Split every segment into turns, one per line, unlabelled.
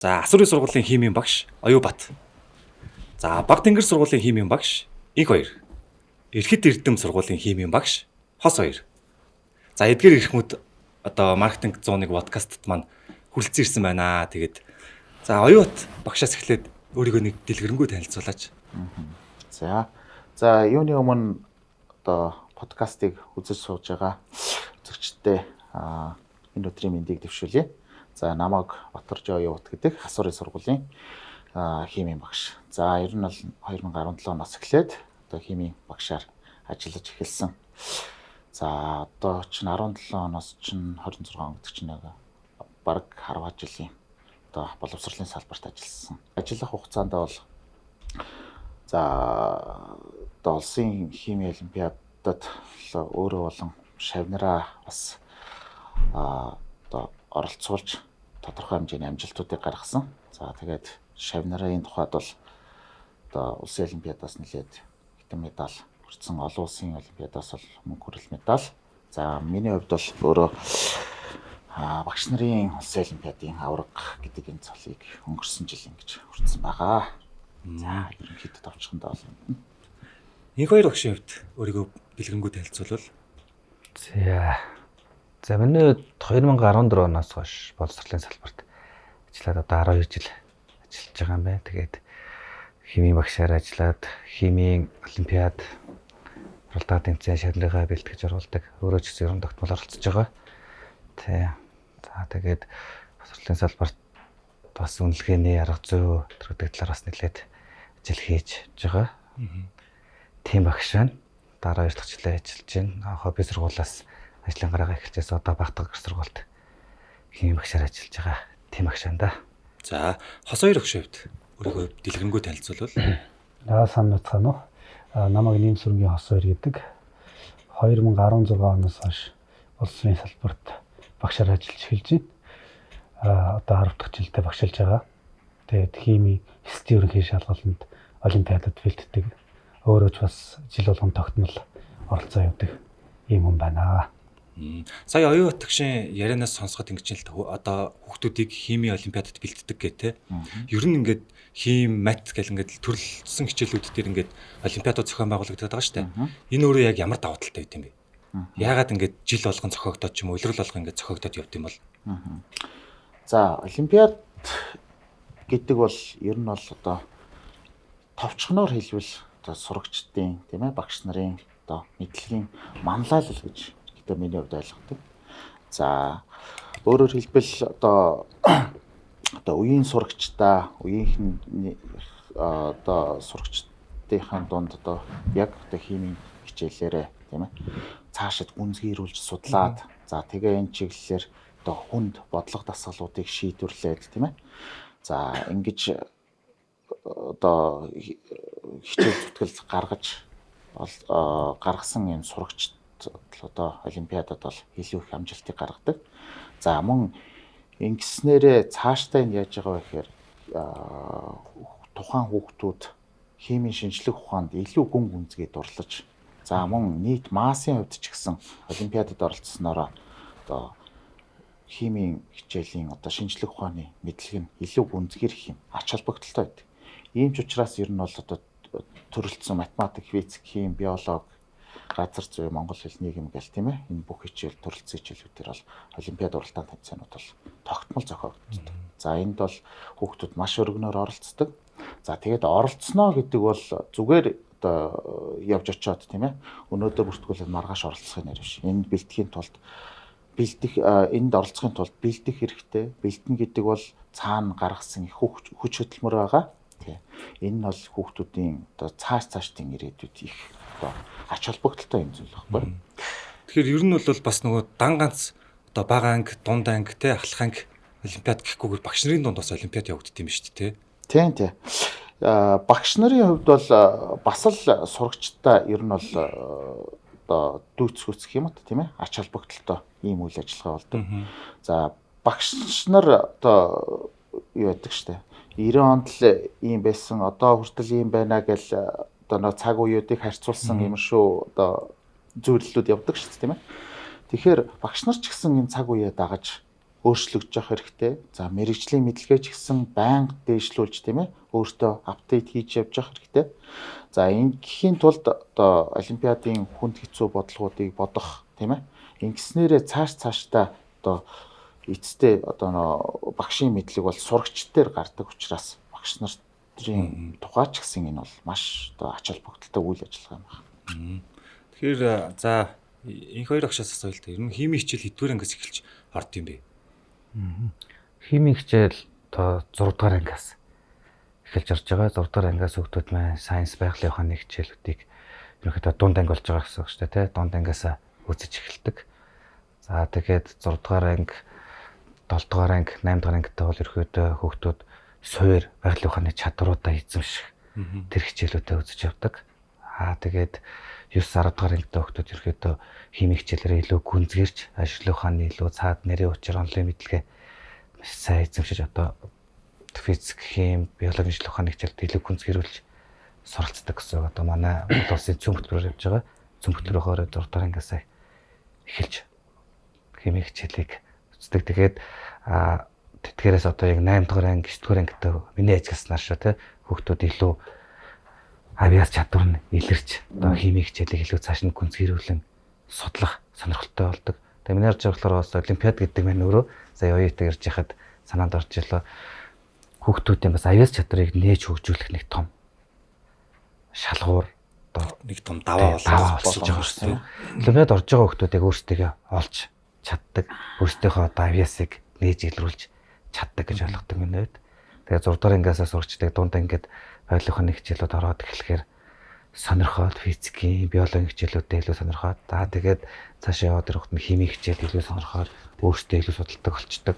За, Асуурын сургуулийн химийн багш Оюубат. За, Баг Тэнгэр сургуулийн химийн багш Инх хоёр. Эрхэд Эрдэм сургуулийн химийн багш Хос хоёр. За, эдгээр эрхмүүд одоо маркетинг 101 подкастт маань хүрэлцэн ирсэн байна. Тэгээд за, Оюубат багшаас эхлээд өөрийгөө нэг дэлгэрэнгүй танилцуулаач.
За. За, юуны өмнө одоо подкастыг үзэж сууж байгаа үзэгчдээ энэ өдрийн мэндийг дэвшүүлье. За, намайг Батаржоо Оюут гэдэг Хасуурын сургуулийн химийн багш. За, ер нь бол 2017 оноос эхлээд одоо химийн багшаар ажиллаж эхэлсэн. За, одоо чинь 17 оноос чинь 26 он гэдэг чинь нэг бараг 10 жилийн одоо боловсролын салбарт ажилласан. Ажиллах хугацаанд бол за одоо улсын химийн олимпиадад өөрөө болон шавнараа бас одоо оролцуулж тодорхой хэмжээний амжилтуудыг гаргасан. За, тэгээд шавнарын тухайд бол одоо улсын олимпиадаас нэлээд хэдэн медаль хүртсэн, олон улсын олимпиадаас бол мөнгө хүрэл медаль. За, миний хувьд бол өөрөө багш нарын улсын олимпиадын аварга гэдэг энэ цолыг өнгөрсөн жил ингэж хүртсэн байгаа. За, ерөнхийдөө товчхондоо бол
Инх хоёр багшийн хувьд өөрийгөө дэлгэрэнгүй танилцуулбал.
За. За, миний хувьд 2014 оноос хойш боловсролын салбарт ажиллаад одоо 12 жил ажиллаж байгаа юм байна. Тэгээд химийн багшаар ажиллаад химийн олимпиад уралдаа тэмцээн шавнарыгаа бэлтгэж оруулдаг. Өөрөө ч гэсэн ерөн тогтмол оролцож байгаа. Тэ. За, тэгээд боловсролын салбарт бас үнэлгээний арга зүй төрөдөг талаар бас нэлээд ажил хийж байгаа. Тийм багш байна. Дараа 2 дахь жилээ ажиллаж байна. Хобби сургуулиас ажлын гараагаа эхэлжээс одоо Багтгар сургуульд химийн багшаар ажиллаж байгаа. Тийм багш байна да.
За, Хос хоёр багшийн хувьд өөрийгөө дэлгэрэнгүй танилцуулбал.
За, сайн байцгаана уу. Намайг Нэмсүрэнгийн Хос хоёр гэдэг. 2016 оноос хойш боловсролын салбарт багшаар ажиллаж эхэлж байна. Одоо 10 дахь жилдээ багшилж байгаа. Тэгээд химийн эсдийн ерөнхий шалгаланд олимпиадад бэлддэг. Өөрөө ч бас жил болгон тогтмол оролцоо явдаг ийм хүн байна.
Сая Оюубат багшийн ярианаас сонсоход ингэж л одоо хүүхдүүдийг химийн олимпиадад бэлддэг гэх тээ. Ер нь ингээд хим, мат гэл ингээд төрөлсөн хичээлүүд дээр ингээд олимпиадууд зохион байгуулагдаад байгаа шүү дээ. Энэ өөрөө яг ямар давуу талтай байт юм бэ? Яагаад ингээд жил болгон зохиогдоод ч юм уу, улирал болгон ингээд зохиогдоод явд юм бол?
За, олимпиад гэдэг бол ер нь бол одоо товчхоноор хэлбэл одоо сурагчдын, тийм ээ, багш нарын одоо мэдлэгийн манлайлал гэж гэдэг миний хувьд ойлгодог. За, өөрөөр хэлбэл одоо үеийн сурагчдаа, үеийнх одоо сурагчдынхаа дунд одоо яг одоо химийн хичээлээрээ, тийм ээ, цаашид гүнзгийрүүлж судлаад, за тэгээ энэ чиглэлээр одоо хүнд бодлого дасгалуудыг шийдвэрлээд, тийм ээ. За, ингэж одоо хичээл зүтгэл гаргаж гаргасан энэ сурагчд одоо олимпиадад бол илүү их амжилтыг гаргадаг. За, мөн ингэснээрээ цаашдаа энэ яаж байгаа вэ гэхээр тухайн хүүхдүүд химийн шинжлэх ухаанд илүү гүн гүнзгий дурлаж, за мөн нийт массын хувьд ч гэсэн олимпиадад оролцсноороо одоо химийн хичээлийн одоо шинжлэх ухааны мэдлэг нь илүү гүнзгийрэх юм ач холбогдолтой байдаг. Ийм ч учраас ер нь бол одоо төрөлцсөн математик, физик, хим, биологи, газар зүй, монгол хэл, нийгэм гэл, тийм ээ, энэ бүх хичээл төрөлцсөн хичээлүүдээр бол олимпиад уралдаан тэмцээнүүд бол тогтмол зохиогддог. За, энд бол хүүхдүүд маш өргөнөөр оролцдог. За, тэгээд оролцсноо гэдэг бол зүгээр одоо явж очиод, тийм ээ, өнөөдөр бүртгүүлээд маргааш оролцохын нэр биш. Энд бэлтгэхийн тулд бэлдэх, энд оролцохын тулд бэлдэх хэрэгтэй. Бэлдэнэ гэдэг бол цаана гаргасан их хүч хөдөлмөр байгаа. Тий. Энэ нь бол хүүхдүүдийн одоо цааш цаашдын ирээдүйд их одоо ач холбогдолтой юм зүйл байхгүй.
Тэгэхээр ер нь бол бас нөгөө дан ганц одоо бага анги, дунд анги, те, ахлах анги олимпиад гэхгүйгээр багш нарын дунд бас олимпиад явагдд юм шүү дээ, те.
Тийм, тий. Багш нарын хувьд бол бас л сурагчдаа ер нь бол одоо дүүцгүүцэх юм уу, тийм ээ, ач холбогдолтой ийм үйл ажиллагаа болдог. За, багш нар одоо юу яадаг штэ. 90 онд л ийм байсан, одоо хүртэл ийм байна гэл одоо нөө цаг үеүүдийг харьцуулсан юм шүү одоо зөвлөлүүд явдаг шүү дээ, тийм ээ. Тэгэхээр багш нар ч гэсэн энэ цаг үеэ дагаж өөрчлөгдөж явах хэрэгтэй. За, мэргэжлийн мэдлэгээ ч гэсэн байнга дээшлүүлж, тийм ээ, өөртөө update хийж явж явах хэрэгтэй. За, ингээхийн тулд одоо олимпиадын хүнд хэцүү бодлогоодыг бодох, тийм ээ. Ингэснээрээ цааш цаашдаа одоо эцэстээ одоо нөө багшийн мэдлэг бол сурагчид дээр гардаг учраас багш нарын тухай ч гэсэн энэ бол маш одоо ач холбогдолтой үйл ажиллагаа юм байна.
Тэгэхээр за, энэ хоёр агшаас асууя л та. Ер нь химийн хичээл хэдвэр ангиас эхэлж орд юм бэ?
Химийн хичээл одоо 6 дугаар ангиас эхэлж орж байгаа. 6 дугаар ангиас хүүхдүүд маань science, байгалийн ухааны хичээлүүдийг ерөнхийдөө дунд анги болж байгаа гэсэн үг шүү дээ, тий. Дунд ангиас үзэж эхэлдэг. За, тэгээд 6 дугаар анги, 7 дугаар анги, 8 дугаар ангитай бол ерөнхийдөө хүүхдүүд суур байгалийн ухааны чадруудаа эзэмших тэр хичээлүүдээ үзэж явдаг. Аа, тэгээд 9 10 дугаар ангитай хүүхдүүд ерөнхийдөө химийн хичээлээрээ илүү гүнзгийрч, ажиглах ухааны илүү цаад нарийн учир, онолын мэдлэгээ маш сайн эзэмшиж, одоо физик, хим, биологи, шинжлэх ухааны хичээлд илүү гүнзгийрүүлж суралцдаг гэсэн үг. Одоо манай Монгол улсын цөм хөтөлбөрөөр явж байгаа. Цөм хөтөлбөрөөр 6 дугаар ангиас эхэлж химийн хичээлийг үздэг. Тэгээд тэдгээрээс одоо яг 8 дугаар анги, 9 дугаар ангитай миний ажигласнаар шүү, те, хүүхдүүд илүү авиас чадвар нь илэрч, одоо химийн хичээлийг илүү цааш нь гүнзгийрүүлэн судлах сонирхолтой болдог. Тэгээ миний харж байгаа болохоор бас олимпиад гэдэг маань өөрөө сая оюутан ярьж байхад санаанд орж илээ. Хүүхдүүдийн бас авиас чадварыг нээж хөгжүүлэх нэг том шалгуур, одоо
нэг том даваа
болчихж байгаа шүү дээ. Олимпиад орж байгаа хүүхдүүд яг өөрсдөө олж чаддаг, өөрсдийнхөө одоо авиасыг нээж илрүүлж чаддаг гэж ойлгодог миний хувьд. Тэгээ 6 дугаар ангиасаа сурчдаг, дунд ангид байгалийн ухааны хичээлүүд ороод эхлэхээр сонирхоод физикийн, биологийн хичээлүүдэд илүү сонирхоод, за, тэгээд цаашаа яваад ирэхэд нь химийн хичээл илүү сонирхоод өөрсдөө илүү судалдаг болчдөг.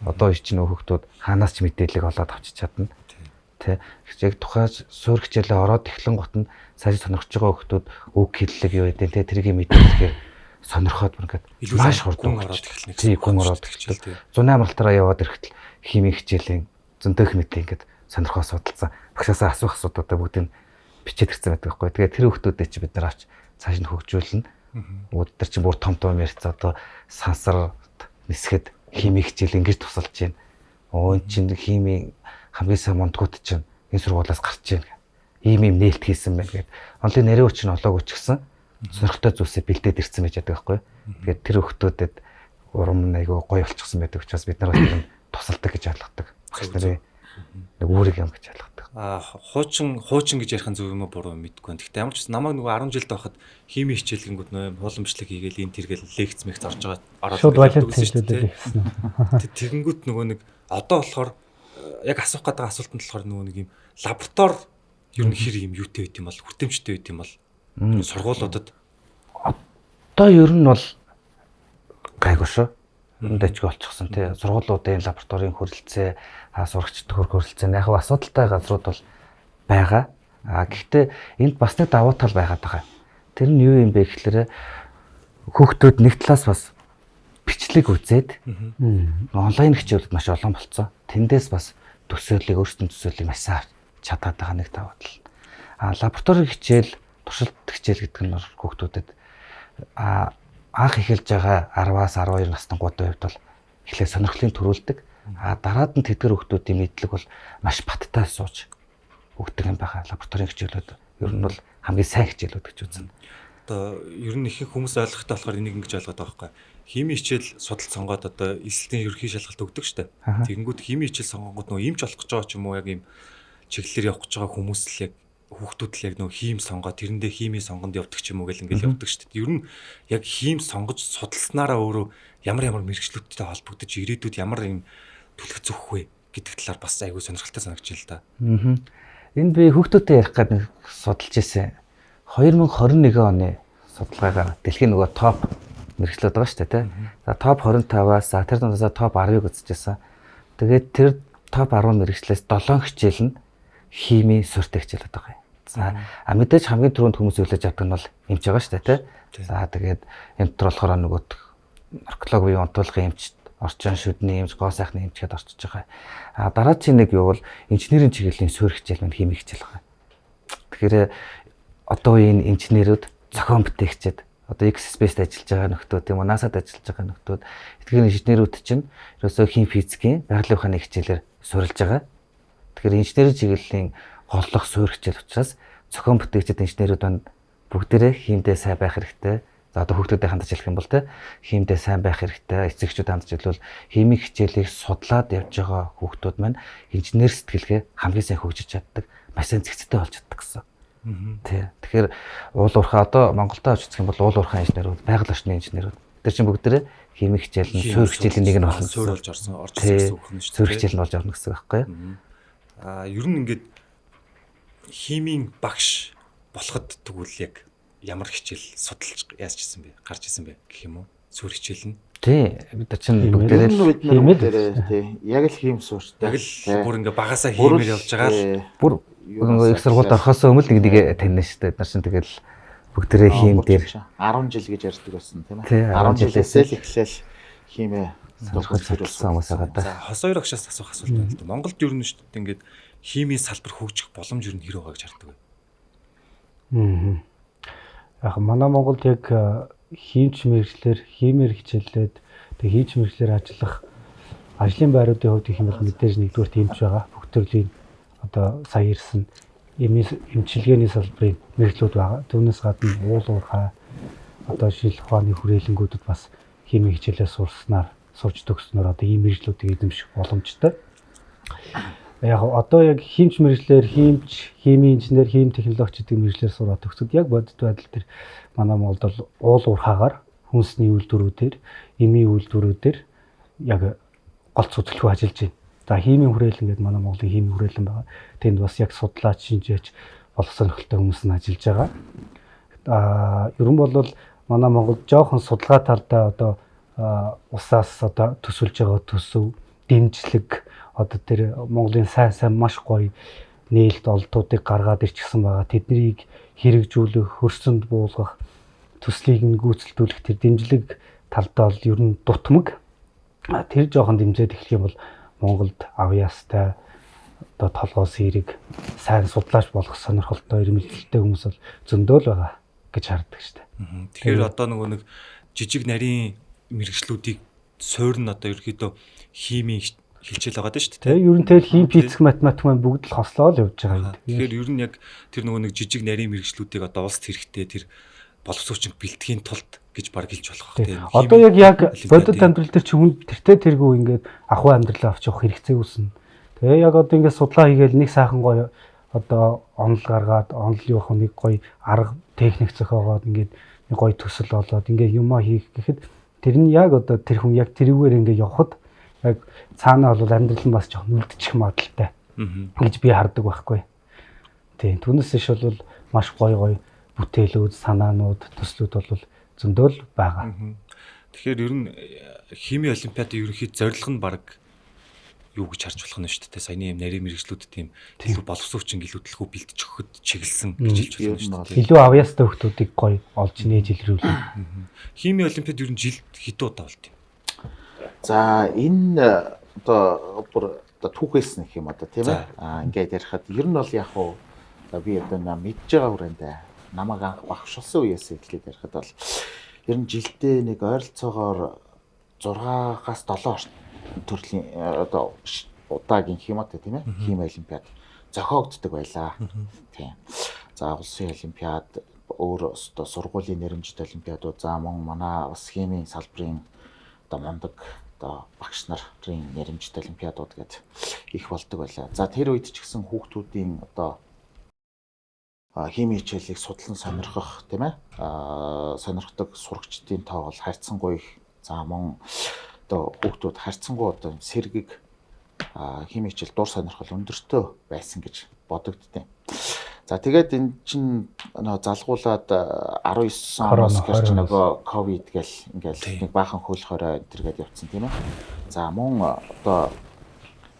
Одоо чинь хүүхдүүд хаанаас ч мэдээллийг олоод авчиж чадна. Тэ. Яг тухайн суурь хичээлээ ороод эхлэн гот нь цаашаа сонирхож байгаа хүүхдүүд үг хэллэг юу гэдэг, тэ, тэрийг мэдээлэхээр сонирхоод бүр ингээд маш хурдан
ороод эхэлнэ.
Тий, гүн ороод эхэлдэг. Зуны амралтаараа яваад ирэхэд химийн хичээлийн зөндөөх мэдээ ингээд сонирхоо судалсан. Багшаасаа асуух асуудлуудаа бүгдийг бичээд ирсэн байдаг байхгүй. Тэгээд тэр хүүхдүүдээ чи бид нар авч цааш нь хөгжүүлнэ. Өдөр чинь бүр том том ярьц, одоо сансар нисгэд химийн хичээл ингэж тусалж байна. Өө, эн чинь химийн хамгийн сайн мундгууд чинь энэ сургуулиас гарч байна. Ийм ийм нээлт хийсэн байна гэд. Онлын нарийн хүч нь олоогүй ч гэсэн сонирхолтой зүйлсээ бэлдээд ирсэн байж байгаа байхгүй. Тэгээд тэр хүүхдүүдэд урам айгүй гоё болчихсон байдаг учраас бид нар бас тэр нь тусалдаг гэж ойлгодог. Багш нарын нэг үүрэг юм гэж ойлгодог.
А хуучин хуучин гэж ярих нь зөв юм уу, буруу мэдэхгүй байна. Гэхдээ ямар ч гэсэн намайг нөгөө 10 жилд байхад химийн хичээлгэнгүүд нөө хууламжлаг хийгээл энэ тэргээл лекц мэгц орж байгаа ороод
шууд
явдаг
валид
гэсэн шүү дээ.
хэлсэн.
Тэгэнгүүт нөгөө нэг одоо болохоор яг асуух гэдэг асуулт нь болохоор нөгөө нэг юм лаборатори ер нь хэр юм юутэй байт юм бол, хүртээмжтэй байт юм бол сургуулиудад?
Одоо ер нь бол гайгүй шүү. Энд ачиг болчихсон, тий. Сургуулиудын лабораторийн хүрэлцээ, сурагчид хөрөх хүрэлцээ яг асуудалтай газрууд бол байгаа. А гэхдээ энд бас нэг давуу тал байгаад байгаа. Тэр нь юу юм бэ гэхлээр хүүхдүүд нэг талаас бас бичлэг үзээд, онлайн хичээлүүд маш олон болцсон. Тэндээс бас төсөөллийг, өөрсдийн төсөөллийг маш сайн авч чадаад байгаа нэг давуу тал. А лабораторийн хичээл, туршилт хичээл гэдэг нь хүүхдүүдэд анх эхэлж байгаа 10-аас 12 настангуудын хувьд бол эхлээд сонирхлын төрүүлдэг. А дараад нь тэдгэр хүүхдүүдийн мэдлэг бол маш баттай сууж өгдөг юм байна. Лабораторийн хичээлүүд ер нь бол хамгийн сайн хичээлүүд гэж үзнэ.
Одоо ер нь ихэнх хүмүүс ойлгохтой болохоор энийг ингэж ойлгоод байгаа байхгүй. Химийн хичээл судалт сонгоод одоо элсэлтийн ерөнхий шалгалт өгдөг штэ. Тэгэнгүүт химийн хичээл сонгонгууд нөгөө эмч болох гэж байгаа ч юм уу, яг ийм чиглэлээр явах гэж байгаа хүмүүс л яг хүүхдүүд л яг нөгөө хим сонгоод тэрэндээ химийн сонгонд явдаг ч юм уу гэл ингээл явдаг штэ. Ер нь яг хим сонгож судалснараа өөрөө ямар ямар мэргэжлүүдтэй холбогдож, ирээдүйд ямар юм түлхэх зүхэх вэ гэдэг талаар бас айгүй сонирхолтой санагдаж байна л да.
Энд би хүүхдүүдтэй ярих гээд нэг судалж ирсэн. 2021 оны судалгаагаар дэлхийн нөгөө топ мэргэжлүүд байгаа шүү дээ, тий. За, топ 25-аас, за, тэр дундаас топ 10-ыг үзчихсэн. Тэгээд тэр топ 10 мэргэжлээс 7 хичээл нь химийн суурьтай хичээлүүд байгаа юм. За, мэдээж хамгийн түрүүнд хүмүүс хүлээж авдаг нь бол эмч байгаа шүү дээ, тий. За, тэгээд энэ дотор болохоор нөгөө нарколог буюу онтологийн эмч, орчин шүдний эмч, гоо сайхны эмч гэдээ орчиж байгаа. А дараагийн нэг юу бол инженерийн чиглэлийн суурь хичээл маань химийн хичээл байгаа. Тэгэхээр одоо үеийн инженерүүд зохион бүтээгчид, Одоо X Space-д ажиллаж байгаа нөхдүүд тийм үү, NASA-д ажиллаж байгаа нөхдүүд эдгээр инженерүүд чинь ерөөсөө хим физикийн байгалийн ухааны хичээлээр суурилж байгаа. Тэгэхээр инженерийн чиглэлийн голлох суурь хичээл учраас зохион бүтээгчид инженерүүд маань бүгдээрээ хиймдээ сайн байх хэрэгтэй. За одоо хүүхдүүдэд хандаж хэлэх юм бол те хиймдээ сайн байх хэрэгтэй. Эцэгчүүд хандаж хэлбэл химийн хичээлийг судлаад явж байгаа хүүхдүүд маань инженер сэтгэлгээ хамгийн сайн хөгжиж чаддаг, маш сайн зэгцтэй болж чаддаг гэсэн. Тий. Тэгэхээр уул уурхай одоо Монголдо авч үзэх юм бол уул уурхай инженерүүд, байгаль орчны инженерүүд тэр чинь бүгдээрээ химийн хичээл нь суурь хичээлийн нэг нь болно.
Суурь болж орсон, орж ирсэн гэсэн үг юм шүү дээ.
Суурь хичээл нь болж орно гэсэн үг байхгүй юу?
Аа, ер нь ингээд химийн багш болоход тэгвэл яг ямар хичээл судалж яаж ирсэн бэ? Гарч ирсэн бэ гэх юм уу? Суурь хичээл нь.
Тий. Бид нар чинь
Ер
бүгдээрээ
нь
л
бид нар
Хиймэл.
бүгдээрээ тий яг л хийм суурьтай.
Яг л бүр ингээ багасаа хиймээр явж байгаа л
бүр их сургуульд орохоос өмнө нэг нэгэ танина шүү дээ. Бид нар чинь тэгэл бүгдээрээ хийм дээр
10 жил гэж ярьдаг байсан тийм ээ.
Тий,
10
10
жилээсээ л эхлээл хиймээ
сонирхож судалсан хүмүүс байгаа да.
За, хос хоёр агшаас асуух асуулт байна л да. Монголд ер нь шүү дээ ингээд химийн салбар хөгжих боломж ер нь хэр байгаа гэж хардаг вэ?
Яг манай Монголд яг хиймч мэргэжлэр хиймээр хичээллээд тэг хиймч мэргэжлэр ажиллах ажлын байруудын хувьд гэх юм бол мэдээж нэгдүгээр тиймч байгаа. Бүх төрлийн одоо сая ирсэн эмчилгээний салбарын мэргэжлүүд байгаа. Түүнээс гадна уул уурхай одоо шинжлэх ухааны хүрээлэнгүүдэд бас химийн хичээлээ сурснаар сурч төгснөөр одоо ийм мэргэжлүүдийг эзэмших боломжтой. Яг одоо яг хиймч мэргэжлэр хиймч, химийн инженер, хим технологич гэдэг мэргэжлэр сураад төгсөд яг бодит байдал дээр манай Монголд бол уул уурхаагаар хүнсний үйлдвэрүүдээр, эмийн үйлдвэрүүдээр яг голц хөдөлгөөн ажиллаж байна. За химийн хүрээлэн гэдэг манай Монголын химийн хүрээлэн байгаа. Тэнд бас яг судлаач, шинжээч болох сонирхолтой хүмүүс нь ажиллаж байгаа. Аа, ер нь бол манай Монголд жоохон судалгаа талдаа одоо усаас одоо төсөлж байгаа төсөв, дэмжлэг одоо тэр Монголын сайн сайн маш гоё нээлт олдтуудыг гаргаад ирчихсэн байгаа. Тэднийг хэрэгжүүлэх, хөрсөнд буулгах, төслийг нь гүйцэлдүүлэх тэр дэмжлэг талдаа бол ер нь дутмаг. Тэр жоохон дэмжиж эхлэх юм бол Монголд авьяастай одоо толгоос эерэг сайн судлаач болох сонирхолтой эрмэлзэлтэй хүмүүс бол зөндөө л байгаа гэж хардаг штэ.
Тэгэхээр одоо нөгөө нэг жижиг нарийн мэргэжлүүдийг суурь нь одоо ерөөхдөө химийн хичээл байгаа даа шүү дээ.
Тэгээ ер нь тэгэл хим физик математик маань бүгд л хослоо л явж байгаа юм.
Тэгэхээр ер нь яг тэр нөгөө нэг жижиг нарийн мэргэжлүүдийг одоо улсад хэрэгтэй тэр боловсруучинг бэлтгэхийн тулд гэж баг хэлж болох бах тийм.
Одоо яг яг бодит амьдрал дээр чи хүн тэртээ тэргүй ингээд ахуй амьдралаа авч явах хэрэгцээ үүснэ. Тэгээ яг одоо ингээд судлаа хийгээл нэг сайхан гоё одоо онол гаргаад онол юу ах нэг гоё арга техник зохиогоод ингээд нэг гоё төсөл болоод ингээд юмаа хийх гэхэд тэр нь яг одоо тэр хүн яг тэрүүгээр ингээд явхад яг цаанаа бол амьдрал нь бас жоохон үлдчих магадлалтай гэж би хардаг байхгүй. Тийм, түүнээс иш бол маш гоё гоё бүтээлүүд, санаанууд, төслүүд бол зөндөө л байгаа.
Тэгэхээр ер нь химийн олимпиадын ерөнхий зорилго нь баг юу гэж харж болох нь шүү дээ. Саяны юм нарийн мэргэжлүүд тийм илүү боловсруучинг илүү төлхөө бэлтжих өгөхөд чиглэсэн гэж хэлж болох нь шүү дээ.
Илүү авьяастай хүмүүсийг гоё олж нээж илрүүлнэ.
Химийн олимпиад ер нь жилд хэдэн удаа болд юм?
За энэ одоо бүр одоо түүхээс нэх юм одоо тийм ээ. Аа ингээд ярихад ер нь бол яг уу би одоо мэдж байгаа хүрээндээ намайг анх багшилсан үеэс эхлээд ярихад бол ер нь жилдээ нэг ойролцоогоор 6-аас 7 төрлийн одоо удаагийн химатай тийм ээ. Хим олимпиад зохиогддог байлаа. Тийм. За улсын олимпиад өөр одоо сургуулийн нэрэмжит олимпиадууд за мөн манай бас химийн салбарын одоо мундаг одоо багш нарын нэрэмжит олимпиадууд гээд их болдог байлаа. За тэр үед ч гэсэн хүүхдүүдийн одоо химийн хичээлийг судлан сонирхох тийм ээ сонирхдаг сурагчдын тоо бол харьцангуй их. За мөн одоо хүүхдүүд харьцангуй одоо сэргэг химийн хичээл дур сонирхол өндөртөө байсан гэж бодогддیں۔ За тэгээд эн чинь нөө залгуулад 19 оноос гэрч нөгөө ковид гэл ингээл нэг баахан хөл хорой энэ төр гээд явцсан тийм ээ. За мөн одоо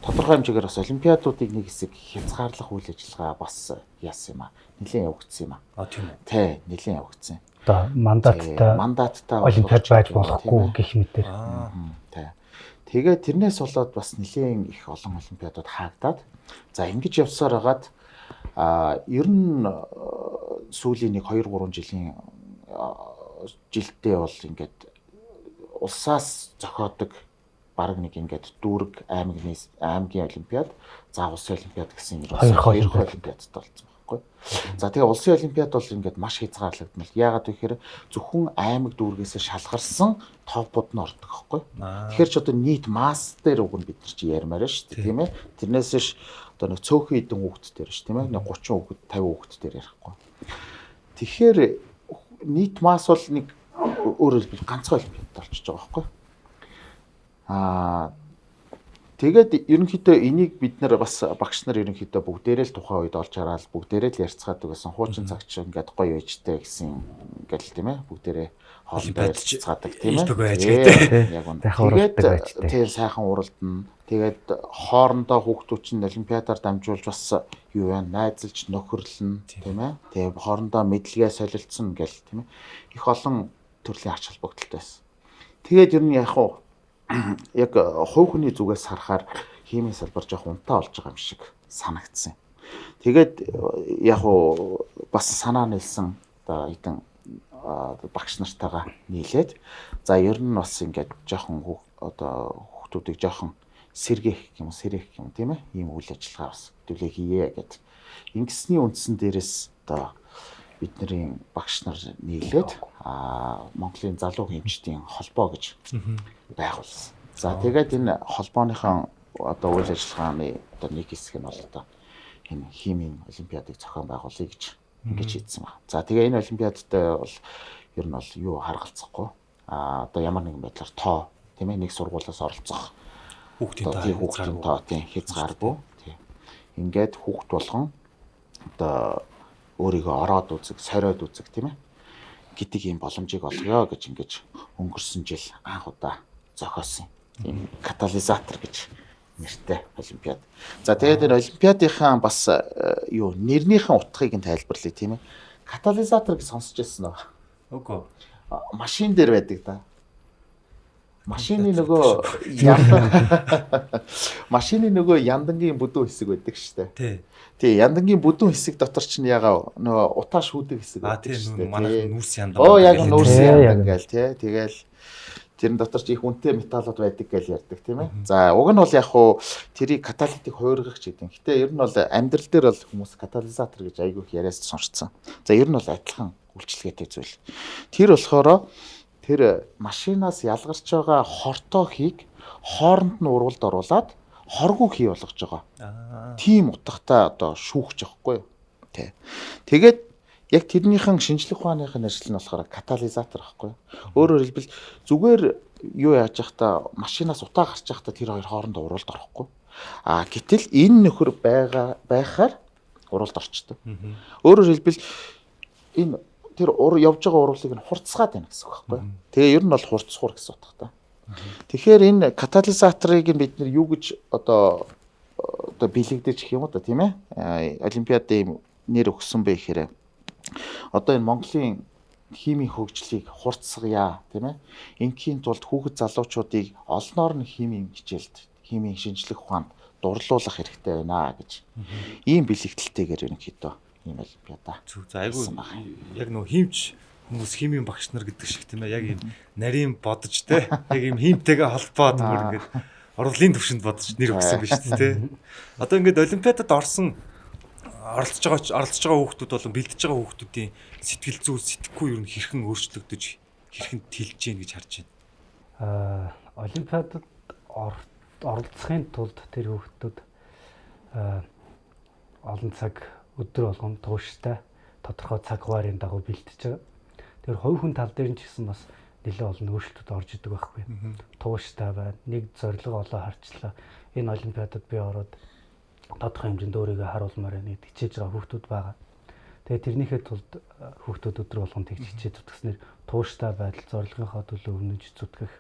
тодорхой хэмжээгээр бас олимпиадуудыг нэг хэсэг хязгаарлах үйл ажиллагаа бас яасан юм а. Нилээн явагдсан юм а.
А тийм үү.
Тэ, нилээн явагдсан.
Одоо мандаттай олимпиад байж болохгүй гэх мэтэр.
Тэ. Тэгээ тэрнээс болоод бас нилээн их олон олимпиадууд хаагдаад за ингэж явсаар хагаад ер нь сүүлийн нэг 2 3 жилийн жилдээ бол ингээд улсаас зохиодог бараг нэг ингээд дүүрэг аймгийн олимпиад, за улсын олимпиад гэсэн юм хоёр олимпиадтай болсон байхгүй. За тэгээ улсын олимпиад бол ингээд маш хязгаарлагдмал. Яагаад гэхээр зөвхөн аймаг дүүргээс шалгарсан топууд нь ордог байхгүй. Тэгэхээр ч одоо нийт масс дээр уг нь бид нар чи ярмаар шүү дээ, тийм ээ. Тэрнээс ш одоо нэг цөөхөн хэдэн хүүхэд дээр ш, тийм ээ. Нэг 30 хүүхэд, 50 хүүхэд дээр ярихгүй. Тэгэхээр нийт масс бол нэг өөрөөр хэлбэл ганцхан олимпиад болчихж байгаа байхгүй. Тэгээд ерөнхийдөө энийг бид нар бас багш нар ерөнхийдөө бүгдээрээ л тухайн үед олж хараад бүгдээрээ л ярьцгаадаг гэсэн. Хуучин цагч ингээд гоё ээжтэй гэсэн ингээл тийм ээ бүгдээрээ хоорондоо ярьцгаадаг тийм ээ. Яг үнэ. Тэгээд тийм сайхан уралдана. Тэгээд хоорондоо хүүхдүүд чинь олимпиадаар дамжуулж бас юу вэ? Найзалж нөхөрлөн тийм ээ. Тэгээд хоорондоо мэдлэгээ солилцсон гэл тийм ээ. Их олон төрлийн ач холбогдолтой байсан. Тэгээд ер нь яг уу яг хувь хүний зүгээс харахаар химийн салбар жоох унтаа болж байгаа юм шиг санагдсан. Тэгээд яг уу бас санаа нийлсэн одоо хэдэн багш нартайгаа нийлээд за ер нь бас ингээд жоохон одоо хүүхдүүдийг жоохон сэргээх юм сэрэх юм тийм ээ ийм үйл ажиллагаа бас хэдүүлээ хийе гэд. Ингэсний үндсэн дээрээс одоо бидний багш нар нийлээд Монголын залуу хэмжтийн холбоо гэж байгуулсан. За тэгээд энэ холбооныхон одоо үйл ажиллагааны одоо нэг хэсэг нь бол одоо энэ химийн олимпиадыг зохион байгуулъя гэж ингэж шийдсэн байна. За тэгээ энэ олимпиадтай бол ер нь бол юу харгалзахгүй. Одоо ямар нэгэн байдлаар тоо тийм ээ нэг сургуулиас оролцох хүүхдийн тоо тийм хязгааргүй. Тийм. Ингээд хүүхд болгон одоо өөрийгөө ороод үзэг, сориод үзэг тийм ээ гэдэг ийм боломжийг олгоё гэж ингэж өнгөрсөн жил анх удаа зохиосон. Тийм катализатор гэж нэртэй олимпиад. За тэгээд энэ олимпиадынхаа бас юу нэрнийхэн утгыг нь тайлбарлая тийм ээ. Катализатор гэж сонсч ирсэн үү?
Үгүй.
Машин дээр байдаг да. Машины нөгөө яндан машины нөгөө яндангийн бүдүүн хэсэг байдаг шүү дээ. Тий, яндангийн бүдүүн хэсэг дотор чинь ягаа нөгөө утаа шүүдэг хэсэг байдаг шүү дээ.
Манай нүүрс яндан.
Оо яг нүүрс яндан гээл тий. Тэгэл тэрэн дотор чи их үнэтэй металлууд байдаг гэж ярьдаг тийм ээ. За уг нь бол яг хуу тэрийг каталитик хувиргагч гэдэг. Гэтэ ер нь бол амьдрал дээр бол хүмүүс катализатор гэж айгүй их яриас сонсцсон. За ер нь бол адилхан үйлчилгээтэй зүйл. Тэр болохоор тэр машинаас ялгарч байгаа хортой хийг хооронд нь урвалд оруулаад хоргоо хий болгож байгаа. Тийм утгатай одоо шүүгч байхгүй юу? Тэ. Тэгээд яг тэрнийхэн шинжлэх ухааныхын ажил нь болохоор катализатор байхгүй юу? Өөрөөр хэлбэл зүгээр юу яаж явахдаа машинаас утаа гарч явахдаа тэр хоёр хоорондоо урвалд орохгүй. А гэтэл энэ нөхөр байгаа байхаар урвалд орчдөг. Өөрөөр хэлбэл энэ тэр явж байгаа урвалыг нь хурцгаад байна гэсэн үг байхгүй юу? Тэгээ ер нь бол хурцсуур гэсэн утгатай. Тэгэхээр энэ катализаторыг бид нар юу гэж одоо бэлэгдэж гэх юм уу да тийм ээ? Олимпиадын нэр өгсөн бэ гэхээр одоо энэ Монголын химийн хөгжлийг хурцсгая тийм ээ? Ингийн тулд хүүхэд залуучуудыг олноор нь химийн хичээлд, химийн шинжлэх ухаанд дурлуулах хэрэгтэй байна гэж ийм бэлэгдэлтэйгээр ерөнхийдөө ийм олимпиада.
Зүг. За айгүй яг нөө химч хүмүүс химийн багш нар гэдэг шиг тийм ээ яг ийм нарийн бодож те яг ийм химтэйгээ холбоод бүр ингээд орлын төвшөнд бодож нэр өгсөн биз дээ те. Одоо ингээд олимпиадад орсон оролцож байгаа хүүхдүүд болон бэлдэж байгаа хүүхдүүдийн сэтгэл зүй сэтгэхгүй юу хэрхэн өөрчлөгдөж хэрхэн тэлж гин гэж харж
байна. Олимпиадад оролцохын тулд тэр хүүхдүүд олон цаг өдөр болгон тууштай тодорхой цаг хуваарийн дагуу бэлтэж байгаа. Тэр хувь хүн тал дээр нь ч гэсэн бас нэлээд олон өөрчлөлтүүд орж идэг байхгүй. Тууштай байна. Нэг зорилго олоо харчлаа. Энэ олимпиадад би ороод тодорхой хэмжээнд өөрийгөө харуулмаар байна гэдээ хичээж байгаа хүүхдүүд байгаа. Тэгээ тэрнийхээ тулд хүүхдүүд өдөр болгон тэгж хичээж зүтгэснээр тууштай байдал, зорилгынхоо төлөө өмнөж зүтгэх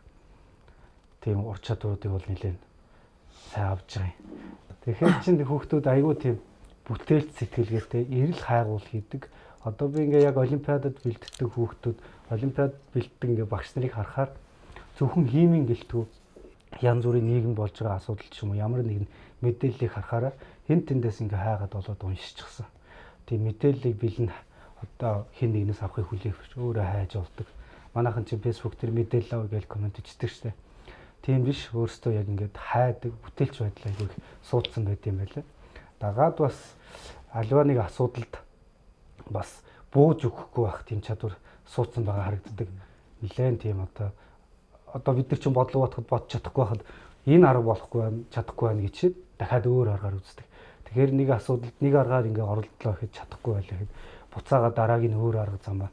тийм ур чадваруудыг бол нэлээд сайн авч байгаа юм. Тэгэхээр чинь хүүхдүүд айгүй тийм бүтээлч сэтгэлгээтэй эрэл хайгуул хийдэг. Одоо би ингээ яг олимпиадад бэлддэг хүүхдүүд, олимпиад бэлддэг ингээ багш нарыг харахаар зөвхөн химийн гэлтгүй янз бүрийн нийгэм болж байгаа асуудал ч юм уу ямар нэгэн мэдээллийг харахаараа хэн тэндээс ингээ хайгаад болоод уншчихсан. Тийм мэдээллийг бэлэн одоо хэн нэгнээс авахыг хүлээх биш өөрөө хайж болдог. Манайхан чинь Facebook дээр мэдээлэл авъя гэж комент бичдэг штэ. Тийм биш, өөрсдөө яг ингээд хайдаг, бүтээлч байдлаа айгүй их суудсан байт юм байлаа. Дагаад бас альва нэг асуудалд бас бууж өгөхгүй байх тийм чадвар суудсан байгаа харагддаг. Нилээн тийм одоо бид нар чинь бодлого бодоход бодож чадахгүй байхад энэ арга болохгүй байна, чадахгүй байна гэж дахиад өөр аргаар үздэг. Тэгэхээр нэг асуудалд нэг аргаар ингээ оролдлоо гэхэд чадахгүй байлаа гэхэд буцаага дараагийн өөр арга замаа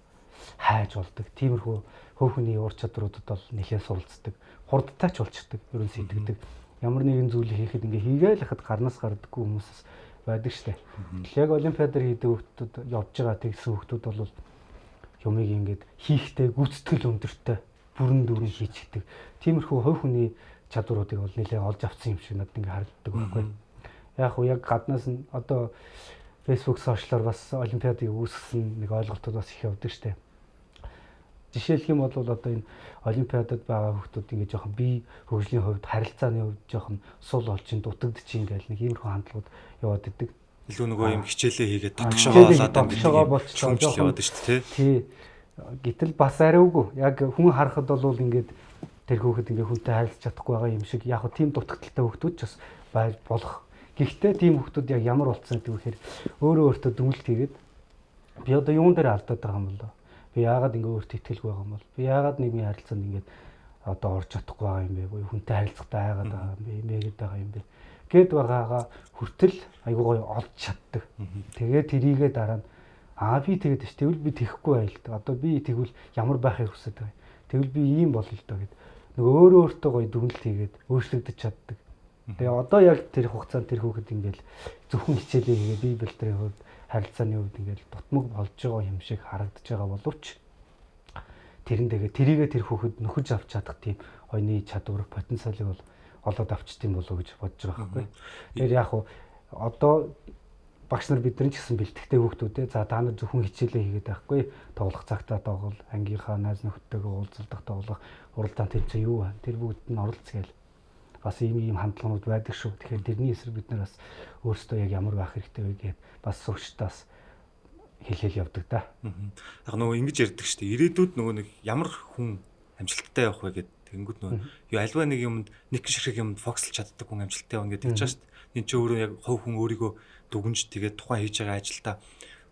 хайж болдог. Тиймэрхүү хөв хүний ур чадруудад бол нэлээд суралцдаг. Хурдтай ч болчдөг. Ерөн сэтгэдэг. Ямар нэгэн зүйлийг хийхэд ингээ хийгээл хахад гарнаас гардаггүй хүмүүсээс байдаг штэ. Тэгэл яг олимпиадаар хийдэг хүмүүс явж байгаа тэгсэн хүмүүс бол юмыг ингээд хийхдээ гүйцэтгэл өндөртэй бүрэн дүүрэн хийчихдэг. Тиймэрхүү хувь хүний чадваруудыг бол нэлээд олж авсан юм шиг надад ингээ харагддаг байхгүй. Яг уу яг гаднаас нь одоо Facebook сошиалар бас олимпиадыг үүсгэсэн нэг ойлголтууд бас их явдаг штэ. Жишээлх юм бол одоо энэ олимпиадад байгаа хүмүүс ингээ жоохон бие хөгжлийн хувьд, харилцааны хувьд жоохон сул олж ин дутагдчих ингээл нэг иймэрхүү хандлагууд яваад идэг.
Илүү нөгөө юм хичээлээ хийгээд дотгошоогоо олоод
дотгошоогоо болчихлоо
жоохон яваад шүү дээ,
тий. Гэтэл бас ариугүй. Яг хүн харахад бол ингээд тэр хүүхэд ингээ хүнтэй харилцаж чадахгүй байгаа юм шиг. Яг хөө тийм дутагдaltaй хүүхдүүд ч бас байж болох. Гэхдээ тийм хүүхдүүд яг ямар болцсон гэдэг вэхээр өөрөө өөртөө дүнэлт хийгээд би одоо юун дээр алдаад байгаа юм болоо? Би яагаад ингээ өөртөө итгэлгүй байгаа юм бол? Би яагаад нийгмийн харилцаанд ингээд одоо орж чадахгүй байгаа юм бэ? Буюу хүнтэй харилцахдаа айгаад байгаа юм бэ? Имээгээд байгаа юм бэ? Гэд байгаагаа хүртэл айгуу гоё олж чаддаг. Тэгээ тэрийгээ дараа нь аа би тэгээд ш тэгвэл би тэхгүй байл л да. Одоо би тэгвэл ямар байхыг хүсэж байгаа юм. Тэгвэл би ийм болъё л доо гэд. Нөгөө өөрөө өөртөө гоё дүгнэлт хийгээд өөрчлөгдөж чаддаг. Тэгээ одоо яг тэр хугацаанд тэр хүүхэд ингээл зөвхөн хичээлээ хийгээ бие бэлтрийн хувьд харилцааны хувьд ингээл дутмаг болж байгаа юм шиг харагдаж байгаа боловч тэрэн дэгээ тэрийгээ тэр хүүхэд нөхөж авч чадах тийм ойны чадвар потенциалыг бол олоод авчт юм болоо гэж бодож байгаа байхгүй. Тэгэхээр яг хуу одоо багш нар бидний ч гэсэн бэлтгэдэг хүүхдүүдээ за та нар зөвхөн хичээлээ хийгээд байхгүй, тоглох цагтаа тоглол, ангийнхаа найз нөхдөдтэйгээ уулзалдах, тоглох, уралдаан тэмцээн юу байна, тэр бүгд нь оролц гээл бас ийм ийм хандлагууд байдаг шүү. Тэгэхээр тэрний эсрэг бид нар бас өөрсдөө яг ямар байх хэрэгтэй вэ гэхэд бас сурчтаас хэлээл явдаг да.
Яг нөгөө ингэж ярьдаг шүү дээ. Ирээдүйд нөгөө нэг ямар хүн амжилттай явах вэ гэд тэгэнгүүт нөгөө юу альва нэг юмд нэг ширхэг юмд фокуслж чаддаг хүн амжилттай явна гэдэг чинь шүү дээ. Энд чинь өөрөө яг хувь хүн өөрийгөө дүгнж тэгээд тухайн хийж байгаа ажилдаа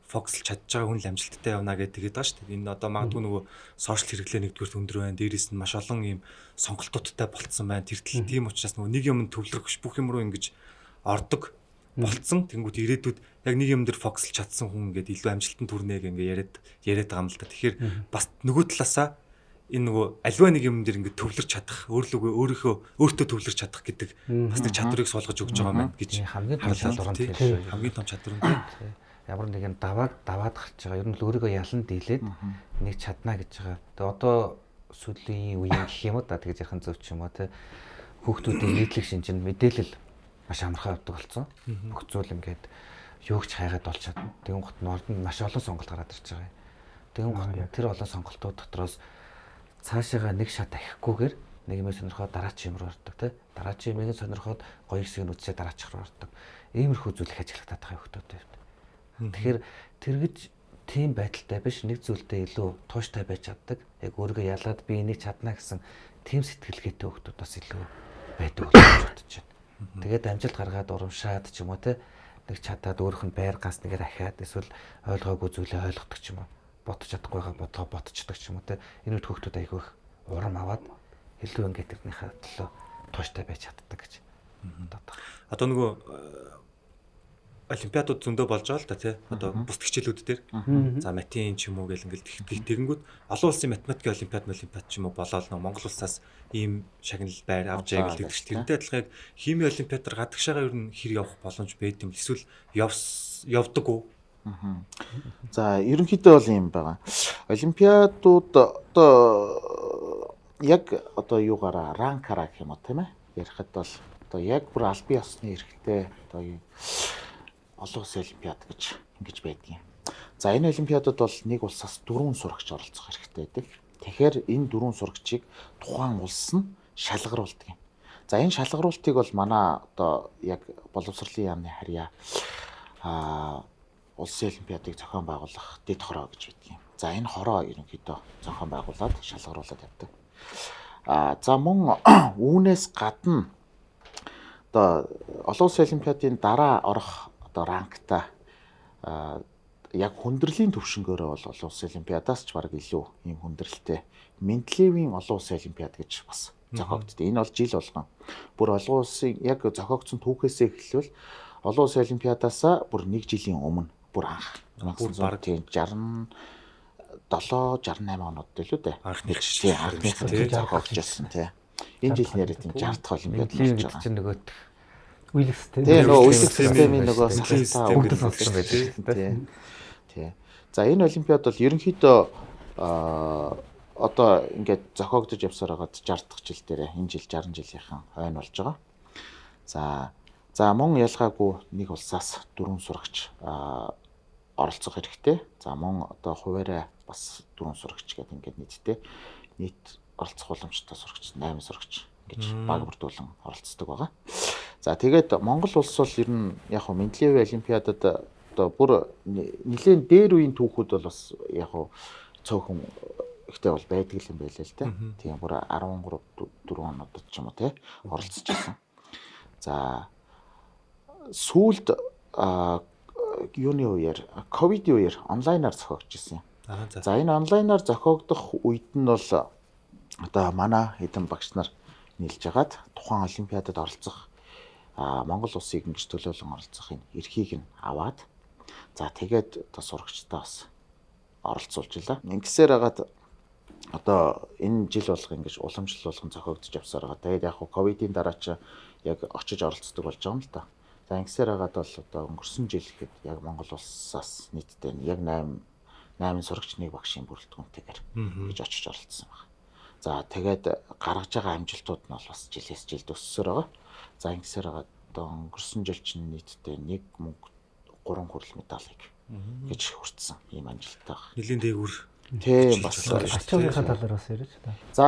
фокуслж чадж байгаа хүн л амжилттай явна гэдэг тэгээд байгаа шүү дээ. Энэ одоо магадгүй нөгөө сошиал хэрэглээ нэгдүгüрт өндөр байна. Дээрээс нь маш олон ийм сонголтуудтай болцсон байна. Тэр тал тийм учраас нөгөө нэг юмд төвлөрөх биш бүх юм руу ингэж ордог болцсон. Тэнгүүт ирээдүйд яг нэг юм дээр фокуслж чадсан хүн ингээд илүү амжилтанд хүрнэ гэх ингээд яриад яриад байгаа юм л да. Тэгэхээр бас нөгөө талаасаа энэ нөгөө альва нэг юм дээр ингээд төвлөрч чадах, өөрлөгөө өөрийнхөө өөртөө төвлөрч чадах гэдэг бас нэг чадварыг суулгаж өгч байгаа юм байна гэж
хамгийн том чадвар нь тэр шүү.
Хамгийн том чадвар нь
тий. Ямар нэгэн давааг даваад гарч байгаа. Ер нь л өөрийгөө ялан дийлээд нэг чадна гэж байгаа. Тэгээ одоо сүүлийн үеийн гэх юм уу да тэгж ярих нь зөв ч юм уу тий. Хүүхдүүдийн нийтлэг шинж нь мэдээлэл маш амархан явдаг болсон. Бүх зүйл ингээд юуг ч хайгаад болж чадна. Тэгэн гот нь ордонд маш олон сонголт гараад ирж байгаа юм. Тэгэн гот тэр олон сонголтууд дотроос цаашаага нэг шат ахихгүйгээр нэг юм сонирхоод дараачин юм руу ордог тий. Дараачин юмыг сонирхоод гоё хэсгийг нь үзсээ дараачих руу ордог. Иймэрхүү зүйл их ажиглагдаад байгаа хүүхдүүдийн хувьд. Тэгэхээр тэргэж тийм байдалтай биш нэг зүйлдээ илүү тууштай байж чаддаг. Яг өөрийгөө ялаад би энийг чадна гэсэн тийм сэтгэлгээтэй хүүхдүүд бас илүү байдаг болж бодож байна. Тэгээд амжилт гаргаад урамшаад ч юм уу те нэг чадаад өөрөх нь байр гас нэгээр ахиад эсвэл ойлгоогүй зүйлээ ойлгодог ч юм уу. Бодож чадахгүйгаа бодлого бодчихдаг ч юм уу те. Энэ үед хүүхдүүд айгүй их урам аваад илүү ингээд тэрнийхээ төлөө тууштай байж чаддаг гэж боддог.
Одоо нөгөө олимпиадууд зөндөө болж байгаа л та тий. Одоо бусд хичээлүүд дээр. За математик ч юм уу гэл ингээл тэгэнгүүт олон улсын математикийн олимпиад, олимпиад ч юм уу болоод нөгөө Монгол улсаас ийм шагнал байр авч яа гэл тэгдэг чинь тэрнтэй адилхан яг химийн олимпиадаар гадагшаага ер нь хэр явах боломж байд юм эсвэл явдаг уу?
За ерөнхийдөө бол юм байгаа. Олимпиадууд одоо яг одоо юугаараа ранкараа гэх юм уу тийм ээ. Ярихад бол одоо яг бүр албан ёсны эрхтэй одоо олон улсын олимпиад гэж ингэж байдгийн. За энэ олимпиадад бол нэг улсаас 4 сурагч оролцох эрхтэй байдаг. Тэгэхээр энэ 4 сурагчийг тухайн улс нь шалгаруулдаг юм. За энэ шалгаруултыг бол манай одоо яг боловсролын яамны харьяа улсын олимпиадыг зохион байгуулах дэд хороо гэж байдаг юм. За энэ хороо ерөнхийдөө зохион байгуулад шалгаруулад явдаг. За мөн үүнээс гадна одоо олон улсын олимпиадын дараа орох одоо ранкта яг хүндрэлийн төвшнгөөрөө бол олон улсын олимпиадаас ч бараг илүү ийм хүндрэлтэй Менделеевийн олон улсын олимпиад гэж бас зохиогддог. Энэ бол жил болгон бүр олон улсын яг зохиогдсон түүхээсээ эхлэвэл олон улсын олимпиадаас бүр нэг жилийн өмнө бүр анх 1967 68 онууд илүү дээ.
Анхных
тий, анхных зохиогдчихсон тий. Энэ жил нэрээ тийм 60 дахь олимпиад
болж байгаа. Чинь нөгөөт
Үйлэх систем.
Тий, нөгөө үйлэх системийн нөгөө
сахилтаа
бүгд сонссон байдаг
тий. Тий. За энэ олимпиад бол ерөнхийдөө одоо ингээд зохиогдож явсаар байгаад 60 дахь жил дээр энэ жил 60 жилийнхэн хойно болж байгаа. За мөн ялгаагүй нэг улсаас 4 сурагч оролцох хэрэгтэй. За мөн одоо хуваараа бас 4 сурагч гэдэг ингээд нийтдээ нийт оролцох боломжтой сурагч 8 сурагч гэж баг бүрдүүлэн оролцдог байгаа. За тэгээд Монгол улс бол ер нь яг хөө Менделеевийн олимпиадад одоо бүр нэлээд дээр үеийн түүхүүд бол бас яг хөө цөөхөн ихтэй бол байдаг юм байлээ л дээ. Тийм бүр 13 4 оноод ч юм уу те оролцож байсан. За сүүлд юуны үеэр ковидын үеэр онлайнаар зохиогдож ирсэн. За энэ онлайнаар зохиогдох үед нь бол одоо манай хэдэн багш нар нийлж хагаад тухайн олимпиадад оролцох Монгол улсыг ингэж төлөөлөн оролцох энэ эрхийг нь аваад за тэгээд одоо сурагчдаа бас оролцуулж илаа. Ингэсээр хагаад одоо энэ жил болго ингэж уламжлал болгон зохиогдож явсаар байгаа. Тэгээд яг хуу ковидын дараа чи яг очиж оролцдог болж байгаа юм л та. За ингэсээр хагаад бол одоо өнгөрсөн жил гэхэд яг Монгол улсаас нийтдээ яг 8 сурагч нэг багшийн бүрэлдэхүүнтэйгээр гэж очиж оролцсон байна. За тэгээд гаргаж байгаа амжилтууд нь бол бас жилээс жилд өссөөр байгаа. За ингэсээр хагаад одоо өнгөрсөн жил чинь нийтдээ 1 мөнгө 3 хүрэл медалийг гэж хүртсэн ийм амжилттай байна.
Нэлийн дээгүүр.
Тийм бас
ачааныхаа талаар бас яриач та.
За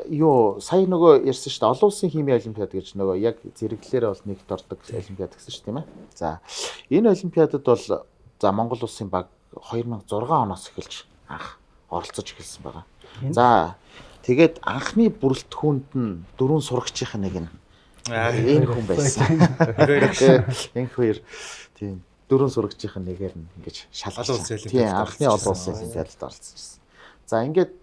юу сая нөгөө ярьсан шүү дээ. Олон улсын химийн олимпиад гэж нөгөө яг зэрэглэлээрээ бол нэгт ордог олимпиад гэсэн шүү тийм ээ. За энэ олимпиадад бол за Монгол улсын баг 2006 оноос эхэлж анх оролцож эхэлсэн байгаа. За тэгээд анхны бүрэлдэхүүнд нь дөрвөн сурагчийн нэг нь энэ хүн байсан. Энэ хоёр тийм дөрвөн сурагчийн нэгээр нь ингэж шалгаж. Тийм анхны олон улсын олимпиадад оролцсон. За ингээд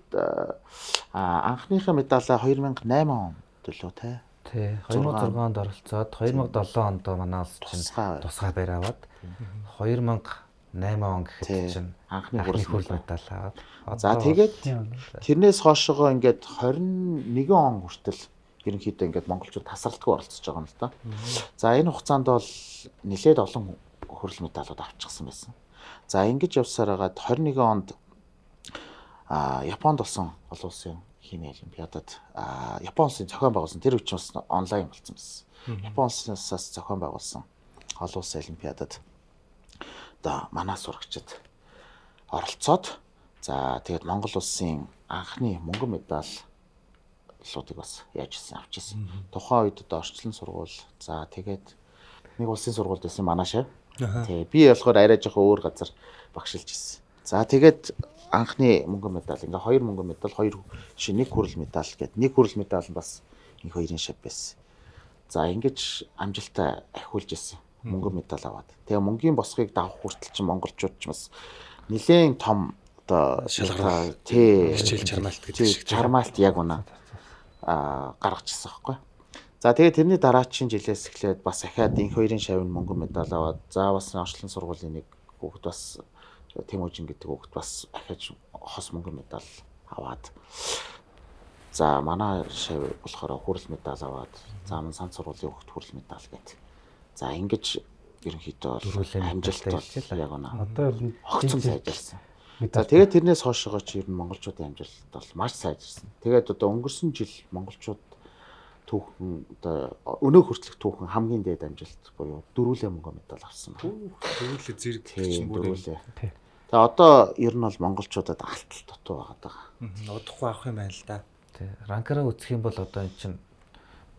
анхныхаа медалаа 2008 онд лөө те.
Тий 2006 онд оролцоод 2007 онд манай улс чинь тусгай байр аваад 2008 он гэхэд чинь анхны хүрэл медаль аваад.
За тэгээд тэрнээс хоошогоо ингээд 21 он хүртэл ерөнхийдөө ингээд монголчууд тасралтгүй оролцож байгаа юм л да. За энэ хугацаанд бол нэлээд олон хүрэл медалууд авчихсан байсан. За ингэж явсаар хагаад 21 онд Японд болсон олон улсын химийн олимпиадад Япон улсын зохион байгуулсан тэр үе чинь бас онлайн болсон байсан. Япон улсаас зохион байгуулсан олон улсын олимпиадад одоо манай сурагчид оролцоод за тэгээд Монгол улсын анхны мөнгөн медаллуудыг бас яаж ирсэн авч ирсэн. Тухайн үед одоо орчлон сургууль за тэгээд нэг улсын сургуульд байсан манай шав. Тий би болохоор арай жоохон өөр газар багшилж ирсэн. За тэгээд анхны мөнгөн медаль ингээ 2 мөнгөн медаль 2 ши 1 хүрэл медаль гээд нэг хүрэл медаль нь бас энэ хоёрын шав байсан. За ингэж амжилтаа ахиулж ирсэн. Мөнгөн медаль аваад. Тэгээ мөнгийн босхийг давах хүртэл чинь монголчууд ч бас нэлээд том одоо
шалгарал
тий
хичээл чармаалт гэдэг шиг
чармаалт яг үнэ гаргачихсан байхгүй. За тэгээ тэрний дараагийн жилээс эхлээд бас ахаад инх хоёрын шавь нь мөнгөн медаль аваад за бас орчлон сургуулийн нэг хүүхэд бас Тэмүүжин гэдэг хүүхэд бас ахиж хос мөнгөн медаль аваад за манай шав болохоор хүрэл медаль аваад за мөн сан сургуулийн хүүхэд хүрэл медаль гээд за ингэж ерөнхийдөө бол амжилт бол яг үнэ
Одоо бол
огцом сайжирсан. За тэгээд тэрнээс хойшоо чи ер нь монголчуудын амжилт бол маш сайжирсан. Тэгээд одоо өнгөрсөн жил монголчууд түүхэн одоо өнөө хүртэлх түүхэн хамгийн дээд амжилт буюу дөрвөлээ мөнгө медаль авсан байна.
Дөрвөлээ зэрэг чинь бүр
дөрвөлээ. Тэгээ одоо ер нь бол монголчуудад алтал дутуу байгаа даа.
Удахгүй авах юм байна л да.
Тий. Ранкараа үзэх юм бол одоо эн чинь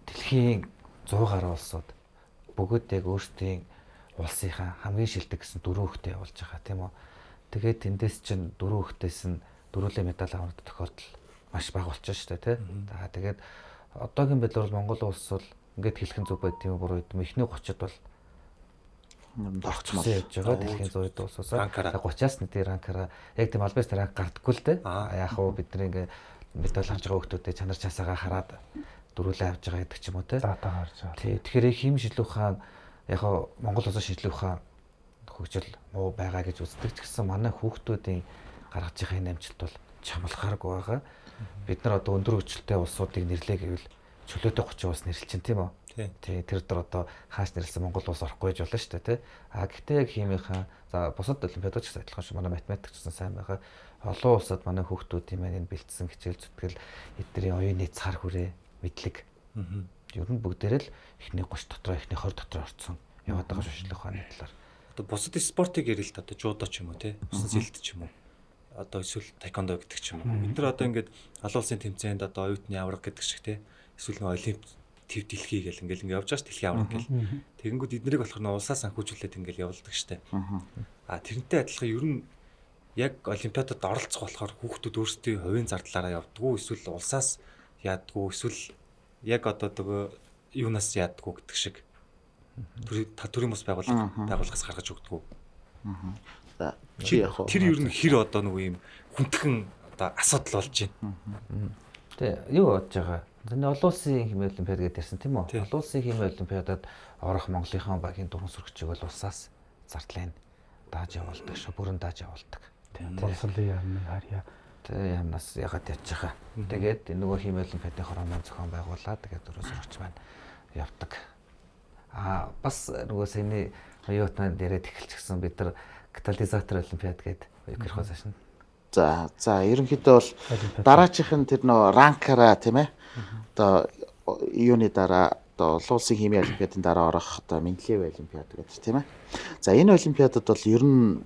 дэлхийн 100 гаруй улсууд бүгд яг өөрсдийн улсынхаа хамгийн шилдэг гэсэн дөрөв хөлтэй явуулж байгаа тийм үү. Тэгээд тэндээс чинь дөрөв хүүхдээс нь дөрвөлээ медаль авах тохиолдол маш бага болчихно шүү дээ, тий. За тэгээд одоогийн байдлаар бол Монгол улс бол ингээд хэлэх нь зөв байд юм буруу юм. Эхний 30-д бол
орцмол
явж байгаа дэлхийн 100 улсаас
Ранкаараа.
30-аас нэг дээр ранкаараа яг тийм албан ёсны ранк гардаггүй л дээ. Яг уу бид нар ингээ медаль авч байгаа хүмүүстэй чанар часаагаа хараад дөрвөлээ авч байгаа гэдэг ч юм уу те.
Дата гарч байгаа.
Тий. Тэгэхээр хим шинжилгээ ухаан яг хаа Монгол улсын шинжилгээ ухаан хөгжил муу байгаа гэж үздэг ч гэсэн манай хүүхдүүдийн гаргаж байгаа энэ амжилт бол чамлахааргүй байгаа. Бид нар одоо өндөр хөгжилтэй улсуудыг нэрлэе гэвэл чөлөөтэй 30 улс нэрлэл чинь тийм үү?
Тий.
Тий, тэр дор одоо хааш нэрлсэн Монгол улс орохгүй гэж болно шүү дээ, тий. А гэхдээ яг химийнхаа за бусад олимпиадууд ч гэсэн адилхан шүү. Манай математик ч гэсэн сайн байгаа. Олон улсад манай хүүхдүүдийн маань энэ бэлдсэн хичээл зүтгэл эдний оюуны цар хүрээ мэдлэг. Ер нь бүгдээрээ л эхний 30 дотор, эхний 20 дотор орцсон яваад байгаа шинжлэх ухааны талаар.
Одоо бусад спортыг ярил л одоо жудо ч юм уу те, усан сэлт ч юм уу. Одоо эсвэл таеквондо гэдэг ч юм уу. Бид нар одоо ингээд олон улсын тэмцээнд одоо оюутны аварга гэдэг шиг те, эсвэл нэг олимп төв дэлхий гэл ингээл ингээ явж байгаа ш дэлхийн аварга гэл. Тэгэнгүүт эднэрийг болохоор нөө улсаа санхүүжүүлээд ингээл явуулдаг штэ. А тэрнтэй адилхан ер нь яг олимпиадад оролцох болохоор хүүхдүүд өөрсдийн хувийн зардлаараа явдггүй эсвэл улсаас яадггүй эсвэл яг одоо нөгөө юунаас яадггүй гэдэг шиг төрийн бус байгууллага байгууллагаас гаргаж өгдөггүй.
За чи яг уу
Тэр ер нь хэр одоо нөгөө юм хүндхэн одоо асуудал болж байна.
Тэ юу бодож байгаа? Тэний олон улсын химийн олимпиад гэдээ ярьсан тийм үү?
Тий.
Олон улсын химийн олимпиадад орох Монголынхаа багийн дөрвөн сөрөгчийг бол улсаас зардлын дааж явуулдаг, шүбүрэн дааж явуулдаг.
Боловсролын яамны харьяа.
Тэ ямнаас ягаад явж байгаа. Тэгээд нөгөө химийн олимпиадын хороо маань зохион байгуулад тэгээд дөрвөн сөрөгч маань явдаг. Аа бас нөгөө саяны оюутнаа дээрээ эхэлчихсэн бид нар катализатор олимпиад гэдэг юух цааш нь.
За за ерөнхийдөө бол
Олимпиад.
дараачих нь тэр нөө ранкаараа тийм ээ. Одоо юуны дараа одоо олон улсын химийн олимпиадын дараа орох одоо Менделеев олимпиад гэдэг тийм ээ. За энэ олимпиадад бол ер нь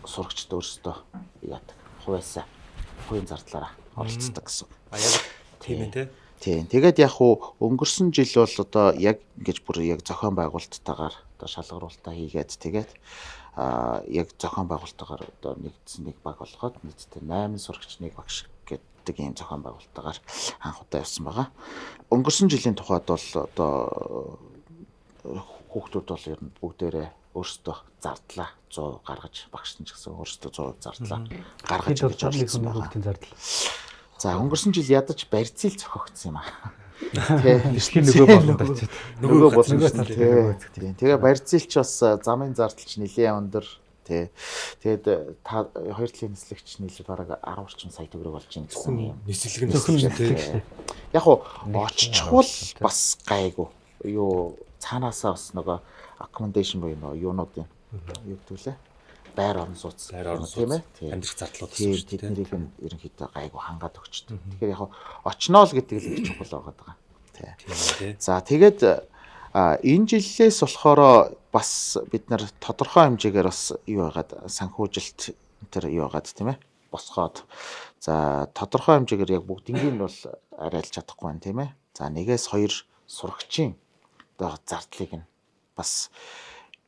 сурагчид өөрсдөө яадаг хувиасаа хувийн зардлаараа оролцдог гэсэн.
А яг тийм ээ те.
Тийм. Тэгээд яг уу өнгөрсөн жил бол одоо яг ингэж бүр яг зохион байгуулалттайгаар одоо шалгаруултаа хийгээд тэгээд яг зохион байгуулалтаагаар одоо нэгдсэн нэг баг болгоод нийтдээ 8 сурагч нэг багш гэдэг ийм зохион байгуулалтаагаар анх удаа явсан байгаа. Өнгөрсөн жилийн тухайд бол одоо хүүхдүүд бол ер нь бүгдээрээ өөрсдөө зардлаа 100 гаргаж багш нь ч гэсэн өөрсдөө 100% зардлаа гаргаж
Хэд бол
ингэж оролцсон
нэг
байгаа.
хүүхдийн зардал.
За өнгөрсөн жил ядаж барьцил зохиогдсон юм аа. Тэ.
Дэлхийн нөгөө болонд очиад.
Нөгөө
газар
болно
шүү
шүү дээ. Тий. Тэгээ барьцил ч бас замын зардал ч нэлээд өндөр. Тий. Тэгээд та хоёр талын нислэгч нийлээ бараг 10 орчим сая төгрөг болж байна гэсэн юм.
Нислэг нь
Зөвхөн
нислэг
нислэг
те.
шүү дээ.
Яг уу оччихвол бас гайгүй. Юу цаанаасаа бас нөгөө accommodation буюу нөгөө юунуудын юу гэдэг лээ? Байр орон сууц.
Байр орон
тийм ээ.
сууц.
Тий.
Амьдрах зардлууд
Тийм
гэсэн шүү дээ. те.
тэднийг нь ерөнхийдөө гайгүй хангаад өгчдөг. Тэгэхээр яг очноо л гэдэг л их чухал байгаа даа. Тий.
Тийм ээ те.
За тэгээд энэ жилээс болохоор бас бид нар тодорхой хэмжээгээр бас юу байгаад санхүүжилт тэр юу байгаад тийм ээ босгоод за тодорхой хэмжээгээр яг бүгднийг нь бол арайлж чадахгүй байна тийм ээ. За нэгээс хоёр сурагчийн одоо зардлыг нь бас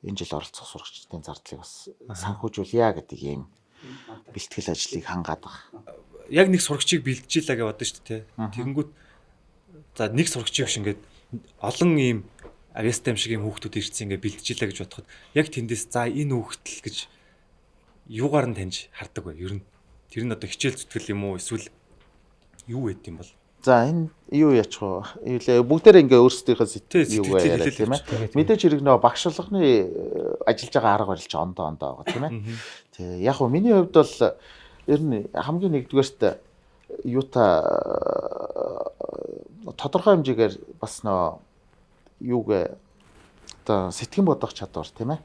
энэ жил оролцох сурагчдын зардлыг бас санхүүжүүлье гэдэг ийм бэлтгэл ажлыг хангаад байгаа.
Яг нэг сурагчийг бэлтжийлээ гэж бодсон шүү дээ те. Тэгэнгүүт за нэг сурагчийг биш ингээд олон ийм авьяастай юм шиг ийм хүүхдүүд ирсэн ингээд бэлтжийлээ гэж бодоход яг тэндээс за энэ хүүхдэл гэж юугаар нь таньж хардаг вэ? Ер нь тэр нь одоо хичээл зүтгэл юм уу эсвэл юу байд юм бол?
За энэ юу яачих вэ? Юу лээ бүгдээрээ ингээ өөрсдийнхөө
Тий,
сэтгэл юу
сэтгэлийг
яриа
хэлээл
тийм ээ.
Тэгээд
Мэдээж хэрэг нөө багш болгоны ажиллаж байгаа арга барил чи ондоо ондоо байгаа тийм ээ. Тий. Яг уу миний хувьд бол ер нь хамгийн нэгдүгээрт юута тодорхой хэмжээгээр бас нөө юуг одоо сэтгэн бодох чадвар тийм ээ.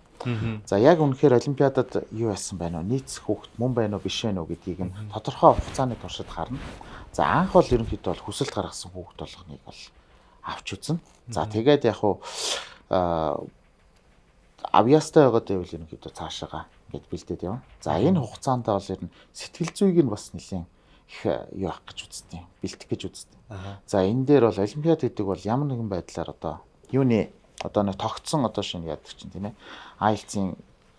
За яг үнэхээр олимпиадад юу яасан байна вэ? Нийцэх хүүхэд мөн байна уу биш вэ нү гэдгийг нь тодорхой хугацааны туршид харна. За анх бол ерөнхийдөө бол хүсэлт гаргасан хүүхэд болгоныг бол авч үзнэ. За тэгээд яг уу авьяастай байгаад байвал ерөнхийдөө цаашаага ингээд бэлдээд явна. За энэ хугацаанд бол ер нь сэтгэл зүйг нь бас нэлээд их юу ах гэж үзтiin. Бэлтгэх гэж үзтiin. За энэ дээр бол олимпиад гэдэг бол ямар нэгэн байдлаар одоо юуны одоо нэг тогтсон одоо шинэ яадаг чинь тийм ээ. IELTS-ийн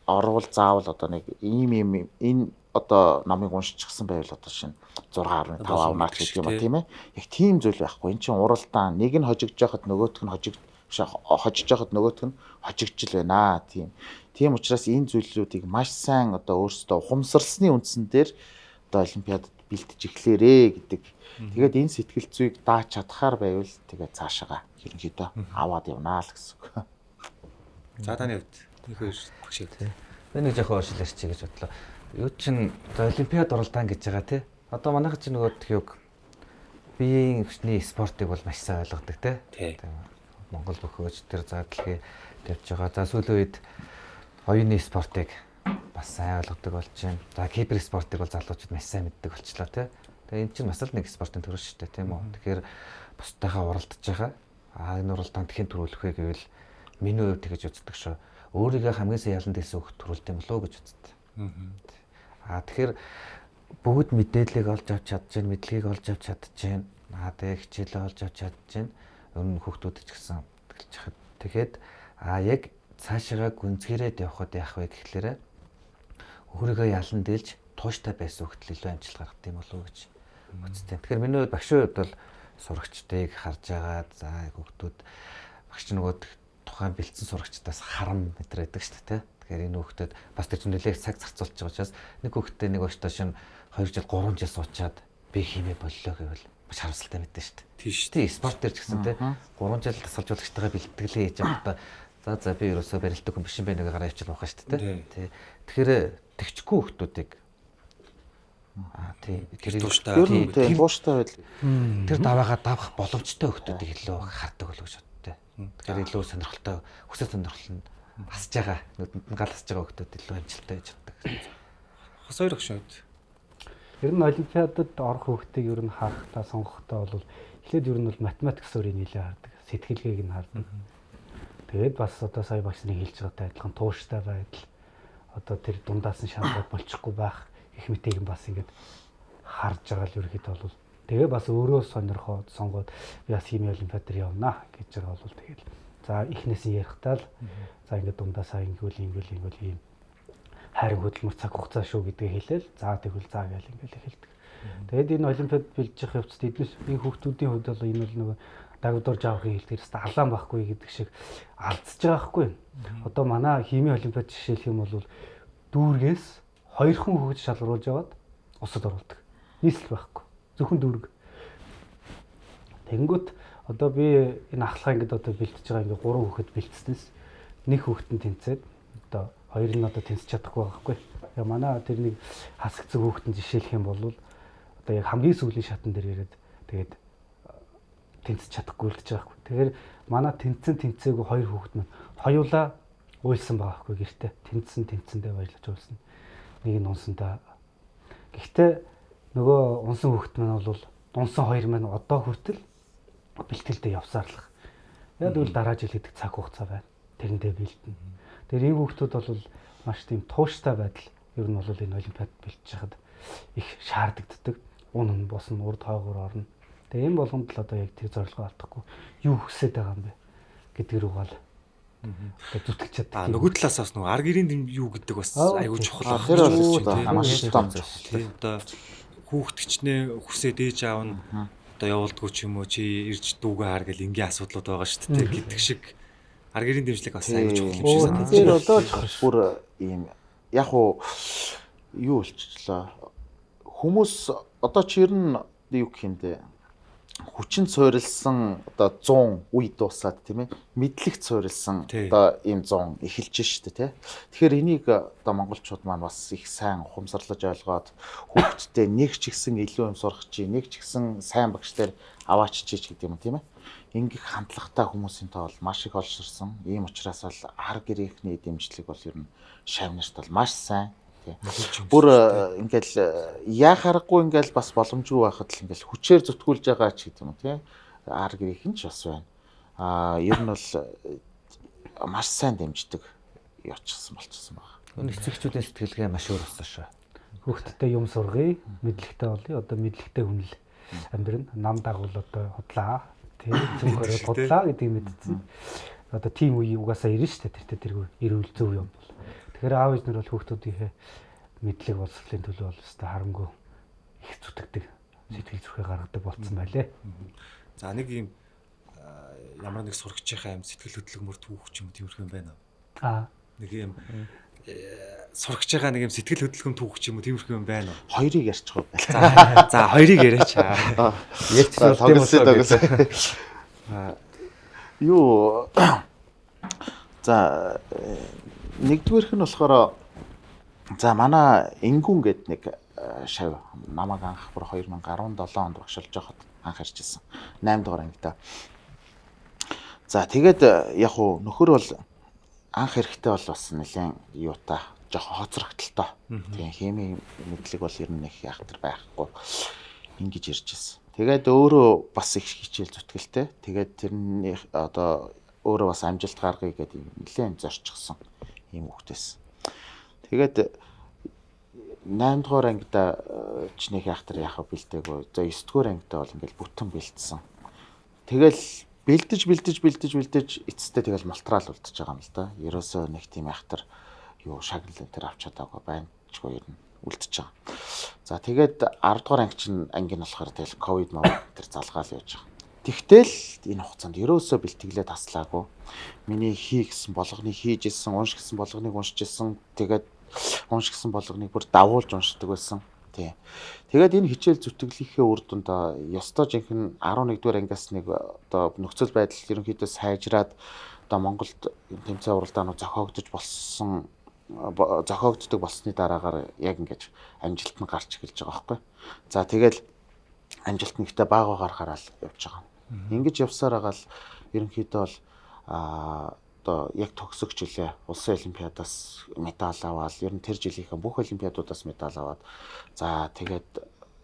орвол заавал одоо нэг ийм ийм энэ одоо номыг уншчихсан байвал одоо шинэ 6.5 авнаа ч гэдэг юм ба, тийм ээ. Яг тийм зүйл байхгүй. Энд чинь уралдаан нэг нь хожигдож байхад нөгөөх нь хожиж байхад нөгөөх нь хожигдж л байна. Тийм. Тийм учраас энэ зүйлүүдийг маш сайн одоо өөрсдөө ухамсарлсны үндсэн дээр одоо олимпиадад бэлтэж эхлээрээ гэдэг. Тэгээд энэ сэтгэл зүйг дааж чадхаар байвал тэгээд цаашаага ерөнхийдөө аваад явнаа л гэсэн үг.
За, таны хувьд нэг хоёр багш.
Би нэг жоохон өөрчлөл ярьчих гэж бодлоо. Юу чин одоо олимпиад уралдаан гэж байгаа, тий. Одоо манайх чинь нөгөө юг биеийн хүчний спортыг бол маш сайн ойлгодог, тий. Монгол бөхөөж тэр за дэлхий тавьж байгаа. За, сүүлийн үед оюуны спортыг бас сайн ойлгодог болж байна. За, кибер спортыг бол залуучууд маш сайн мэддэг болчлоо, тий. Тэгээ энэ чинь бас л нэг спортын төрөл шүү дээ, тийм үү? Тэгэхээр бусдаагаа уралдаж байгаа. Аа, энэ уралдаанд хэн төрүүлэх вэ гэвэл миний хувьд тэгэж үздэг шүү. Өөрийгөө хамгийн сайн ялан дэлсэн хүүхд төрүүлдэг юм болов уу гэж үздэг. Аа, тэгэхээр бүгд мэдээллийг олж авч чадж байна, мэдлэгийг олж авч чадж байна. Аа, тэгээ хичээлээ олж авч чадж байна. Өмнө хүүхдүүд ч гэсэн тэгэлж хахад. Тэгэхээр аа яг цаашаа гүнзгийрээд явхад яах вэ гэхлээрэ өөрийгөө ялан дэлж тууштай байсан хүүхдэл илүү амжилт гаргадаг юм болов уу гэж үздэг. Тэгэхээр миний хувьд, багшийн хувьд бол сурагчдыг харж байгаа. За, хүүхдүүд багш нөгөө тухайн бэлдсэн сурагчдаас харам метр байдаг шүү дээ. Тэгэхээр энэ хүүхдэд бас тэр чинь нэлээх цаг зарцуулж байгаа учраас нэг хүүхдтэй нэг багштай шин 2 жил, 3 жил суучаад би химээ боллоо гэвэл маш харамсалтай мэдэн шүү дээ.
Тийш.
Тий, спорт дээр ч гэсэн, тий, 3 жил дасгалжуулагчтайгаа бэлтгэлээ хийж явахдаа за за би ерөөсөө барилдаг хүн биш юм байна, нэг гараа явчихл байгаа шүү дээ. Тий. Тэгэхээр тэгчихгүй хүүхдүүдийг аа тий,
тэр тууштай.
Ер нь тий, тууштай байдал.
Тэр даваагаа давах боломжтой хүүхдүүдийг илүү хардаг болов гэж боддог. Тэгэхээр илүү сонирхолтой, хүсэл сонирхол нь асж байгаа, нүдэнд нь гал асж байгаа хүүхдүүд илүү амжилттай байж чаддаг.
Хос хоёр багшийн хувьд.
Ер нь олимпиадад орох хүүхдийг ер нь харахтаа, сонгохдоо бол эхлээд ер нь бол математик суурийг нэлээ хардаг, сэтгэлгээг нь хардаг. Тэгээд бас одоо сая багш нарын хэлж байгаатай адилхан тууштай байдал, одоо тэр дундаас нь шаналгаад болчихгүй байх гэх мэтийг нь бас ингээд харж байгаа л ерөөхдөө бол тэгээ бас өөрөө сонирхоод сонгоод би бас химийн олимпиад дээр явнаа гэж байгаа бол тэгэл за эхнээс нь ярихдаа л за ингээд дундаасаа ингэвэл ингэвэл ингэвэл ийм хайрын хөдөлмөр цаг хугацаа шүү гэдгийг хэлээл, за тэгвэл за гээл ингээл эхэлдэг. Тэгээд энэ олимпиад бэлжих явцад эднес энэ хүүхдүүдийн хувьд бол энэ бол нөгөө дагвдурж авахын хэлдгээр өстө алаан байхгүй гэдэг шиг алдсаж байгаа байхгүй. Одоо манай химийн олимпиад жишээлх юм бол дүүргээс хоёрхан хүүхэд шалгаруулж аваад усад оруулдаг. Нийслэл байхгүй. Зөвхөн дүүрэг. Тэгэнгүүт одоо би энэ ахлах ангид одоо бэлтэж байгаа, ингээ гурван хүүхэд бэлтснээс нэг хүүхэд нь тэнцээд одоо хоёр нь одоо тэнцэж чадахгүй байгаа байхгүй. Тэгээ манай тэр нэг хасагцсан хүүхэд нь жишээлх юм бол одоо яг хамгийн сүүлийн шатан дээр ирээд тэгээд тэнцэж чадахгүй үлдэж байгаа байхгүй. Тэгэхээр манай тэнцэн тэнцээгүй хоёр хүүхэд нь хоёулаа уйлсан байгаа байхгүй гэртээ. Тэнцсэн тэнцсэндээ баярлаж уйлсан. Нэг нь унсандаа. Гэхдээ нөгөө унсан хүүхэд маань бол унсан хоёр маань одоо хүртэл бэлтгэлдээ явсаар л. Яг тэгвэл дараа жил гэдэг цаг хугацаа байна. Тэрэндээ бэлдэнэ. Тэр ийм хүүхдүүд бол маш тийм тууштай байдал ер нь бол энэ олимпиад бэлтэж хахад их шаардагддаг. Ун ун босно, урд хойгоор орно. Тэгээ энэ болгонд л одоо яг тэр зорилгоо алдахгүй юу хүсээд байгаа юм бэ гэдэг рүү гал одоо зүтгэж чаддаг.
А нөгөө талаас бас нөгөө ар гэрийн дэм юу гэдэг бас айгүй чухал
А, тэр бол
байна.
маш том чухал.
Тий, одоо хүүхд хичнээн хүсээд ээж аав нь одоо явуулдгүй ч юм уу, чи ирж дүүгээ хар гэл энгийн асуудлууд байгаа шүү дээ гэдэг шиг ар гэрийн дэмжлэг бас айгүй чухал юм шиг санагдаж
Тэр
байна.
одоо бүр ийм яг уу юу болчихлоо. Хүмүүс одоо чи ер нь юу гэх юм бэ? Хүчин суурилсан одоо 100 үе дуусаад, тийм ээ, мэдлэгт суурилсан одоо ийм 100 эхэлж штэ, тий. Тэгэхээр энийг одоо монголчууд маань бас их сайн ухамсарлаж ойлгоод хүүхдтэй нэг ч ихсэн илүү юм сурах чи, нэг ч ихсэн сайн багш дээр аваач чи гэдэг юм, тийм ээ. Ингэх хандлагатай хүмүүсийн тоо бол маш их олширсан. Ийм учраас бол ар гэрийнхний дэмжлэг бол ер нь шавнарт бол маш сайн. Тий. Бүр ингээл яа харахгүй ингээл бас боломжгүй байхад л ингээл хүчээр зүтгүүлж байгаа ч гэдэг юм уу, тий. Ар гэрийнхэн ч бас байна. Аа, ер нь бол маш сайн дэмждэг явчихсан болчихсон байна.
Өнөө эцэгчүүдийн сэтгэлгээ маш өөр болсон шүү.
Хүүхдтэй юм сургая, мэдлэгтэй болъё. Одоо мэдлэгтэй хүн л амьдрна. Нам дагуул одоо худлаа. Тий, зөв хорой худлаа гэдгийг мэдсэн. Одоо тийм үе угаасаа ирнэ шүү дээ. Тэртээ тэргүй ирүүл зөв юм бол. Тэгэхээр аав ээж нар бол хүүхдүүдийнхээ мэдлэг боловсролын төлөө бол өстой харамгүй их зүтгэдэг, сэтгэл зүрхээ гаргадаг болцсон байлээ.
За, нэг юм ямар нэг сурагчийнхаа юм сэтгэл хөдлөмөр түүх ч юм уу, тиймэрхүү юм байна уу? Нэг юм сурагчийнхаа нэг юм сэтгэл хөдлөм түүх ч юм уу, тиймэрхүү юм байна уу?
Хоёрыг ярьчих уу?
За, хоёрыг яриач.
Ярьж
Тоглосон тоглосон. Юу, за, нэгдүгээрх нь болохоор, за, манай Ингүн гээд нэг шав намайг анх бүр 2017 онд багшилж байхад анх ярьжсэн. 8 дугаар ангита. За, тэгээд яг уу нөхөр бол анх эрэхтэй бол бас нэлээд юутай, жоохон хоцрогдолтой. Тийм, химийн мэдлэг бол ер нь их яхтар байхгүй ингэж ирж ирсэн. Тэгээд өөрөө бас их хичээл зүтгэлтэй. Тэгээд тэрний одоо өөрөө бас амжилт гаргая гэдэг нэлээд зорчихсон ийм хүүхдээс. Тэгээд 8 дугаар ангида ч нэг яхтар яхаа бэлдээгүй. За, 9 дугаар ангида бол ингээл бүтэн бэлдсэн. Тэгэл бэлдэж бэлдэж бэлдэж бэлдэж эцэстээ тэгэл малтраал үлдчихэж байгаа юм л да. Ерөөсөө нэг тийм яхтар юу шагнал энэ төр авч чадаагүй байна чгүй ер нь үлдчихэж байгаа. За, тэгээд 10 дугаар анги чинь, анги нь болохоор тэгэл ковид мовид тэр залгаал явж байгаа. Тэгтэл энэ хугацаанд ерөөсөө бэлтгэлээ таслаагүй. Миний хий гэсэн болгоныг хийж исэн, унш гэсэн болгоныг уншиж исэн. Тэгээд унш гэсэн болгоныг бүр давуулж уншдаг байсан. Тий. Тэгээд энэ хичээл зүтгэлийнхээ үр дүнд ёстой жинхэнэ 11 дугаар ангиас нэг одоо нөхцөл байдал ерөнхийдөө сайжраад, одоо Монголд тэмцээн уралдаанууд зохиогдож болсон, зохиогддог болсны дараагаар яг ингэж амжилт нь гарч эхэлж байгаа байхгүй. За, тэгэл амжилт нь ихтэй бага гарахаар л явж байгаа. Ингэж явсаар байгаа л ерөнхийдөө бол одоо яг төгсөх жилээ улсын олимпиадаас медаль аваад, ер нь тэр жилийнхээ бүх олимпиадуудаас медаль аваад, за, тэгээд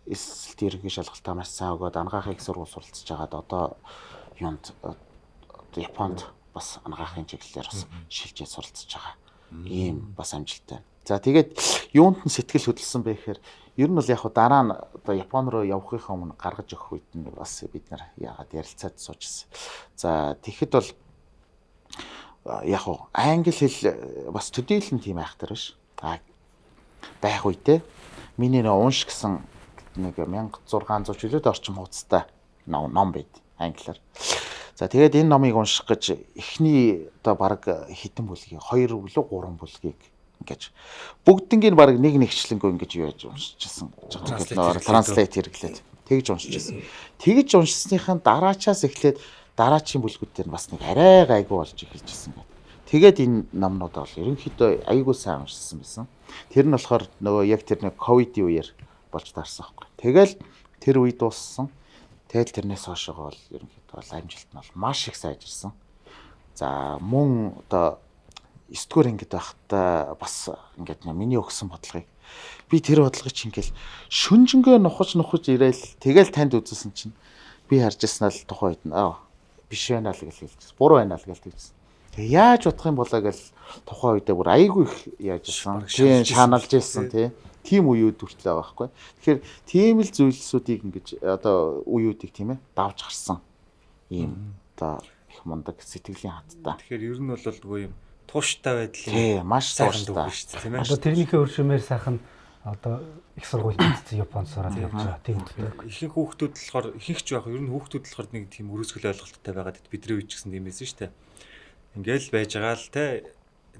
эсэлт ерөнхий шалгалтаа маш сайн өгөөд анагаахын их сургууль суралцж байгаад одоо юунд, Японд бас анагаахын чиглэлээр бас шилжээд суралцж байгаа. Ийм бас амжилттай. За, тэгээд юунд нь сэтгэл хөдлөсөн бэ гэхээр ер нь бол яг дараа нь одоо Япон руу явахынхаа өмнө гаргаж өгөх үед нь бас бид нар яагаад ярилцаад суужсэн. За, тэгэхэд бол яг уу англи хэл бас төдийлөн тийм айхтар биш. А байх үедээ миний нөө унш гэсэн нэг 1600 ч үлээд орчим хуудастай ном байд англиар. За, тэгээд энэ номыг унших гэж эхний одоо баг хэдэн бүлгийг, 2 үлээ 3 бүлгийг ингэж бүгднгийн баг нэг нэгчлэнгүй ингэж юу яаж уншижсэн гэж байгаа. Translate хэрэглээд тэгж уншижсэн. Тэгж уншсныхаа дараачаас эхлээд дараачийн бүлгүүд дээр бас нэг арай гайгүй болж эхэлжсэн гэдэг. Тэгээд энэ номнууд бол ерөнхийдөө айгүй сайн уншсан байсан. Тэр нь болохоор нөгөө яг тэр нэг ковидын үеэр болж таарсан байхгүй. Тэгэл тэр үе дууссан. Тэгэл тэрнээс хойшоо бол ерөнхийдөө бол амжилт нь бол маш их сайжирсан. За, мөн одоо 9 дугаар ангид байхдаа бас ингээд миний өгсөн бодлогыг, би тэр бодлогыг чинь ингээл шүнжэнгөө нухаж нухаж ирээл тэгэл танд үзүүлсэн чинь би харж ирсэн л тухайн үед нь аа биш байна л гэж хэлчихсэн. Буруу байна л гэж хэлчихсэн. Тэгээ яаж бодох юм болоо гэж тухайн үедээ бүр айгүй их яаж ирсэн. Тийм, шаналж ирсэн тий. Тийм үеуд хүртэл байгаа байхгүй. Тэгэхээр тийм л зүйлсүүдийг ингэж одоо үеүүдийг, тийм ээ, давж гарсан ийм одоо их мундаг сэтгэлийн хаттай.
Тэгэхээр ер нь бол нөгөө юм тууштай байдлын
Тий, маш тууштай
шүү дээ, тийм ээ.
Одоо тэрнийхээ өршөмөр сайхан одоо их сургууль мэдсэн, Японд сураад явж байгаа. Тийм үү.
Ихэнх хүүхдүүд болохоор, ихэнх ч яг ер нь хүүхдүүд болохоор нэг тийм өрөөсгөл ойлголттой байгаад, бидний үед ч гэсэн тийм байсан шүү дээ. Ингээл байж байгаа л те,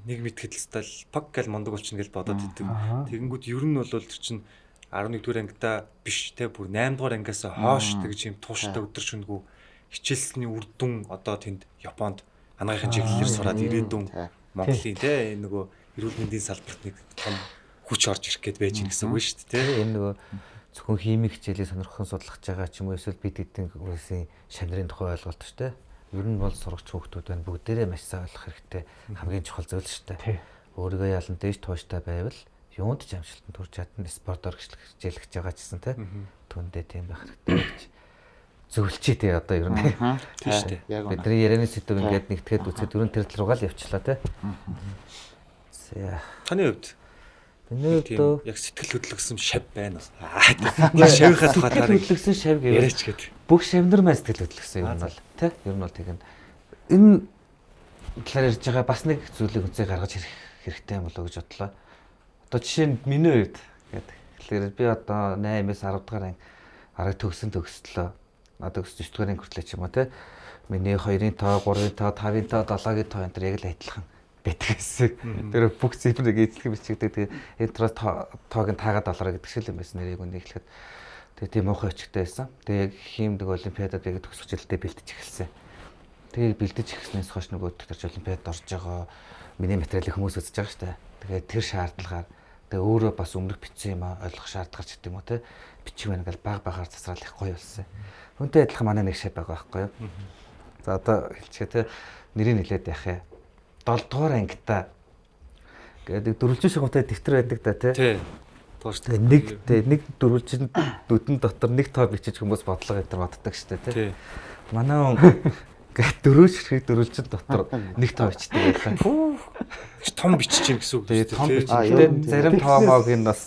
нэг мэтгэл л пак гэл мундаг болчихно гэж бодоод идэв. Тэгэнгүүт ер нь бол тэр чинь 11 дугаар ангида биш те, бүр 8 дугаар ангиас хойш тэгж юм тууштай өдөр шөнөгүй хичээлсний үр дүн одоо тэнд Японд анагаахын чиглэлээр сураад ирээдүйн Монголын те нөгөө эрүүл мэндийн салбарт нэг том хүч орж ирэх гээд байж гин гэсэн үг шүү дээ те.
Энэ нөгөө зөвхөн химик хичээлийг сонирхон судлах гэж байгаа ч юм уу, эсвэл бид эдийн хүмүүсийн шанарын тухай ойлголт шүү дээ. Ер нь бол сурагч хүүхдүүд байна, бүгдээрээ маш сайн ойлгох хэрэгтэй хамгийн чухал зүйл шүү дээ. Өөрийгөө ялан дээш тууштай байвал юунд ч амжилтанд хүрч чадна. Спортоор хичээлэх гэж байгаа ч гэсэн те. Түндээ тийм байх хэрэгтэй гэж зөвлөчээ те одоо ер нь.
Тийм шүү дээ.
Бидний ярианы сэдв ингээд нэгтгэхэд үзэхэд ер нь тэр тал руугаа л явчлаа те. За.
Таны хувьд
Миний хувьд
яг сэтгэл хөдлөсөн шав байна уу? Аа, шавийнхаа тухай
сэтгэл хөдлөсөн шав гэвэл
яриач гээд.
Бүх шавнар маань сэтгэл хөдлөсөн ер нь бол те. Ер нь бол тэгнэ. Энэ талаар ярьж байгаа бас нэг зүйлийг үзээ гаргаж ирэх хэрэгтэй юм болоо гэж бодлоо. Одоо жишээ нь миний хувьд гэдэг. Тэгэхээр би одоо 8-аас 10 дугаар анги арга төгсөн төгслөө. Одоо төгс 9 дугаар анги хүртлээ ч юм уу те. Миний 2-ын тоо, 3-ын тоо, 5-ын тоо, 7-гийн тоо энэ төр яг л адилхан байдаг гэсэн. Тэр бүх цифрыг эзлэх бичигдэг. Тэгээ энэ төр тоог нь таагаад долоорой гэдэг шиг л юм байсан нэрийг үнийг хэлэхэд. Тэгээ тийм муухай өчигтэй байсан. Тэгээ яг хиймдэг олимпиадад яг төгсөх жилдээ бэлтэж эхэлсэн. Тэгээ бэлдэж эхэлснээс хойш нөгөө тэр олимпиадад орж байгаа миний материалыг хүмүүс үзэж байгаа шүү дээ. Тэгээ тэр шаардлагаар тэгээ өөрөө бас өмнөх бичсэн юм а ойлгох шаардлагаар ч гэдэг юм уу те бичих байна гал баг багаар засраал их гоё болсон. Хүнтэй адилхан манай нэг шав байгаа байхгүй юу? За одоо хэлчихээ те нэрийг нэлээд яах юм. 7 дугаар ангита гэдэг дөрвөлжин шугамтай дэвтэр байдаг да те.
Тий. Тоош.
Тэгээ нэг те нэг дөрвөлжин нүдэн дотор нэг тоо бичиж хүмүүс бодлого энэ төр боддог шүү дээ те.
Тий.
Манай хүн гээд дөрөв ширхэг дөрвөлжин дотор нэг тоо бичдэг байлаа.
Тэгш том бичиж гин гэсэн үг
Тэгээ
шүү
том
дээ,
бичиж.
А,
Тэгээ
юу юм
зарим тоо моог нь бас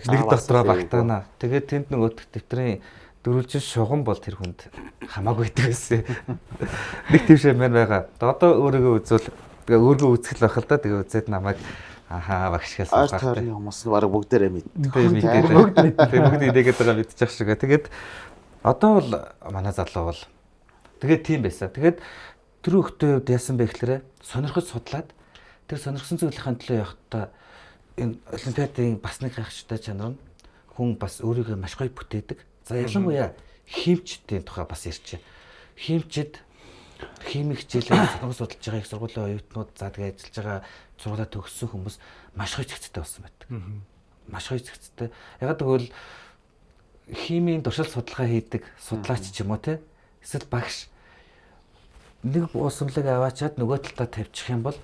нэг
Аа, бас
дотроо
тийм.
багтаана. Тэгээд тэнд нөгөө дэвтрийн дөрвөлжин шугам бол тэр хүнд хамаагүй гэдэг байсан. Нэг тийм шив маань байгаа. Одоо өөрийгөө үзвэл тэгээ өөрийгөө үзэх л байх л да. Тэгээ үзээд намайг ахаа багш гэж
Ойр
суух
тойрны хүмүүс нь бараг бүгдээрээ мэддэг.
Тэгээ мэдээд.
Бүгд мэддэг.
Тэгээ бүгд инээгээд байгаа мэдчих шиг. Тэгээд одоо бол манай залуу бол тэгээд тийм байсан. Тэгээд тэр хүүхдийн хувьд яасан бэ гэхлээрэ сонирхож судлаад тэр сонирхсан зүйлийнхээ төлөө явахдаа энэ олимпиадын бас нэг гайхалтай чанар нь хүн бас өөрийгөө маш гоё бүтээдэг. За ялангуяа химчдийн тухай бас ярьчих. Химчд химик хичээлээр сонирхож судалж байгаа их сургуулийн оюутнууд за тэгээ ажиллаж байгаа сургуулаа төгссөн хүмүүс маш гоё зэгцтэй болсон байдаг. Маш гоё зэгцтэй. Ягаад гэвэл химийн туршил судалгаа хийдэг судлаач ч юм уу те эсвэл багш нэг уусамлыг аваачаад нөгөө талдаа тавьчих юм бол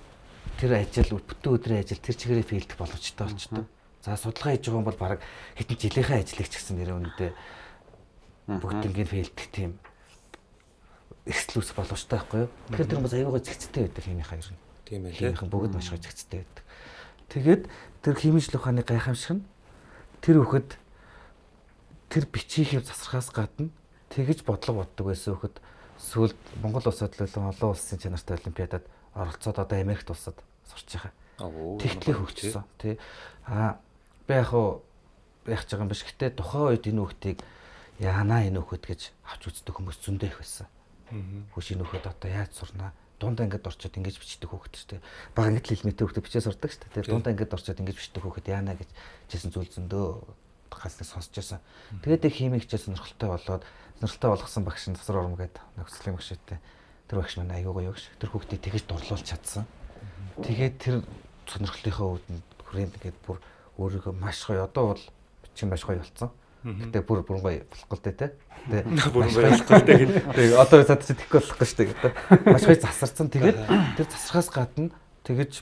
тэр ажил бүтэн өдрийн ажил тэр чигээрээ фейлдэх боломжтой болчдөг. За судалгаа хийж байгаа юм бол баг хэдэн жилийнхээ ажлыг ч гэсэн нэрээ үнэндээ бүгднийг фейлдэх тийм эрсдэл үүсэх боломжтой байхгүй юу? Тэгэхээр тэр хүмүүс аюугаа зэгцтэй байдаг химийнхаа ер нь.
Тийм ээ тий.
Химийнхэн бүгд маш гоё зэгцтэй байдаг. Тэгээд тэр химийн шинжилгээ ухааны гайхамшиг нь тэр хүүхэд тэр бичийнхээ засрахаас гадна тэгэж бодлого боддог байсан хүүхэд сүүлд Монгол улсад төлөөлөн олон улсын чанартай олимпиадад оролцоод одоо Америкт улсад сурч байгаа.
Аа.
Тэгтлээ хөгжсөн тий. Аа би яг хуу яах гэж байгаа юм биш. Гэтэ тухайн үед энэ хүүхдийг яанаа энэ хүүхэд гэж авч үздэг хүмүүс зөндөө их байсан. Хүүш энэ хүүхэд одоо яаж сурнаа? Дунд ангид орчод ингэж бичдэг хүүхэд шүү дээ. Бага ангид л элементэр хүүхэд бичээ сурдаг шүү дээ. Дунд ангид орчод ингэж бичдэг хүүхэд яана гэж жисэн зүйл зөндөө гасныг сонсч байсан. Тэгээд яг химийн хичээл сонирхолтой болоод сонирхолтой болгосон багш нь засвар ором гэдэг нөхцөлийн багш шүү дээ. Тэр багш маань аюу гоё багш. Тэр хүүхдийг тэгэж дурлуулж чадсан. Тэгээд тэр сонирхлынхаа үүдэнд хүрээнд ингээд бүр өөрийгөө маш гоё одоо бол бичин маш гоё болсон. Гэтэ бүр бүрэн гоё болохгүй л дээ те. Гэтэ
Бүрэн
маш
гоё болохгүй л дээ гэнэ.
Тэгээ одоо цаад чи тэхгүй болохгүй шүү дээ гэдэг. Маш гоё засарсан. Тэгээд тэр засрахаас гадна тэгэж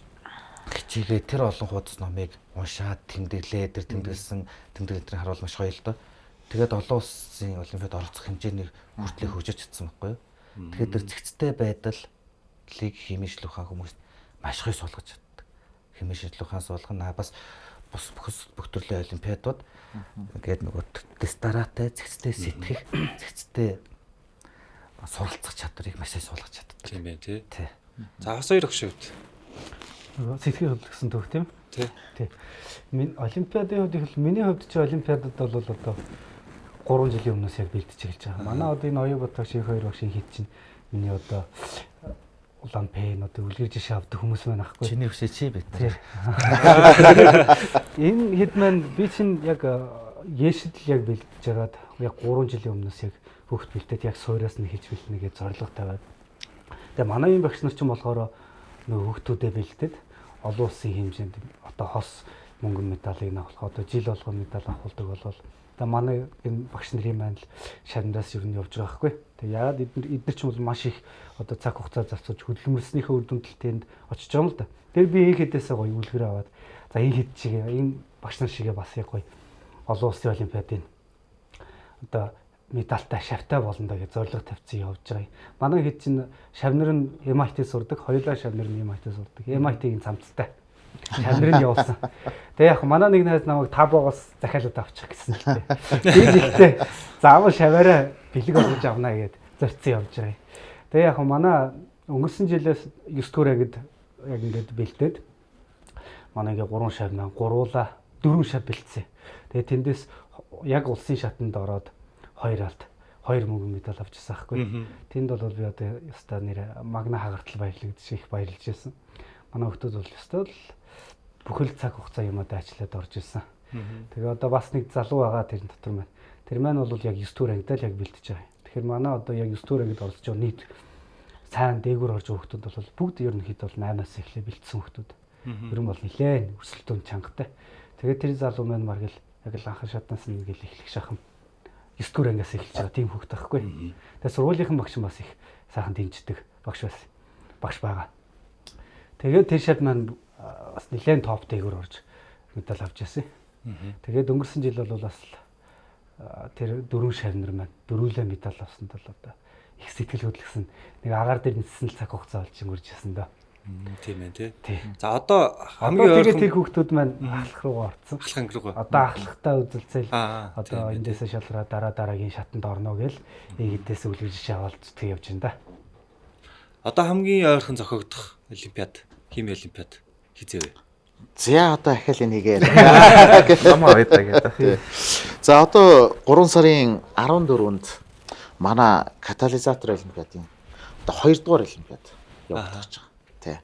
хичээгээ тэр олон хуудас номыг уншаад тэмдэглээ. Тэр тэмдэглэсэн тэмдэглэл тэрийг харуул маш гоё л доо. Тэгээд олон улсын олимпиад оролцох хэмжээний хүртлэх хөгжиж чадсан байхгүй юу? Тэгэхээр тэр зэгцтэй байдлыг химийн шинжилгээ ухаан хүмүүст маш гоё суулгаж чаддаг. Химийн шинжилгээ ухаан суулгана. Бас бус бүх төрлийн олимпиадууд ингээд нөгөө тест дараатай зэгцтэй сэтгэх, зэгцтэй суралцах чадварыг маш сайн суулгаж чаддаг.
Тийм ээ тий.
Тий.
За хос хоёр өгш хувьд.
Нөгөө сэтгэх хөдлөсөн түүх тийм.
Тий.
Тий. Мин олимпиадын хувьд их миний хувьд чи олимпиадад бол одоо 3 жилийн өмнөөс яг бэлтэж эхэлж байгаа. Манай одоо энэ оюу батагш их хоёр багшийн хит чинь миний одоо улаан пен одоо үлгэр жишээ авдаг хүмүүс маань ахгүй.
Чиний хөшөө чи бит.
Тий. Энэ хэд маань би чинь яг Есэд л яг бэлтэж байгаад яг 3 жилийн өмнөөс яг хүүхд бэлтээд яг суураас нь хийж бэлтэнэ гэж зорилго тавиад. Тэгээ манай энэ багш нар чинь болохоор нөгөө хүүхдүүдэд бэлтээд олон улсын хэмжээнд одоо хос мөнгөн медалийг авах одоо жил болгон медаль авахулдаг болол тэгээ манай энэ багш нарын маань л шавндаас ер нь явж байгаа байхгүй. Тэгээ яагаад эдгээр ч бол маш их одоо цаг хугацаа зарцуулж хөдөлмөрлснийхээ үр дүндэл тэнд очиж байгаа юм л да. Тэр би энэ хэдээсээ гоё үлгэр аваад за энэ хэд чигээ энэ багш нар шигээ бас яг гоё олон улсын олимпиадын одоо медальтай шавтай болно да гэж зорилго тавьсан явж байгаа юм. Манай хэд чинь шавнар нь MIT сурдаг, хоёулаа шавнар нь MIT сурдаг. MIT-ийн цамцтай. Шавнар нь явуулсан. Тэгээ яг манай нэг найз намайг табоогоос захиалаад авчих гэсэн л дээ. Би ихтэй заавал шаваараа бэлэг олгож авна гэд зорьцсон явж байгаа юм. Тэгээ яг манай өнгөрсөн жилээс 9 дугаар ангид яг ингээд бэлдээд Манай ингээ 3 шав маань гуруула 4 шав бэлдсэн. Тэгээд тэндээс яг улсын шатанд ороод 2 алт 2 мөнгөн медаль авчихсан байхгүй. Тэнд бол би одоо ёстой нэр магна хагартал баярлагдчих их баярлж байсан. Манай хүмүүс бол ёстой л бүхэл цаг хугацаа юм одоо ажиллаад орж ирсэн. Тэгээ одоо бас нэг залуу байгаа тэрэн дотор маань. Тэр маань бол яг 9 дугаар ангидаа л яг бэлтэж байгаа юм. Тэгэхээр манай одоо яг 9 дугаар ангид оролцож байгаа нийт сайн дээгүүр орж байгаа хүмүүс бол бүгд ерөнхийдөө бол 8-аас эхлээ бэлтсэн хүмүүс. Ер нь бол нилээн өрсөлдөөн чангатай. Тэгээд тэр залуу маань бараг л яг л анхан шатнаас нь ингээл эхлэх шахам 9 дугаар ангиас эхэлж байгаа тийм хүүхэд байхгүй. Тэгээд сургуулийнхан багш нь бас их сайхан дэмждэг багш байсан. Багш байгаа. Тэгээд тэр шат маань бас нилээн топ дээгүүр орж медаль авч ирсэн. Тэгээд өнгөрсөн жил бол бас тэр дөрвөн шавнар маань дөрвөлээ медаль авсан тал одоо их сэтгэл хөдлөсөн. Нэг агаар дээр ниссэн л цаг хугацаа болж өнгөрч ирсэн дөө.
Тийм ээ тий.
Тий.
За одоо хамгийн
Одоо тэгээд
ойрхон
тэр хүүхдүүд маань ахлах руугаа орцсон.
ахлах анги руугаа.
Одоо ахлахтаа үзэлцэл одоо
тийм ээ,
эндээсээ шалраа дараа дараагийн шатанд орно гэл эдээс үлгэр жишээ аваад зүтгэж явж байна да.
Одоо хамгийн ойрхон зохиогдох олимпиад, хими олимпиад хизээ вэ?
За одоо ахаал энийг яриа.
Намаа байдаг гэдэг.
За одоо 3 сарын 14-нд манай катализатор олимпиадын одоо 2 дугаар олимпиад явагдаж байгаа. Тий.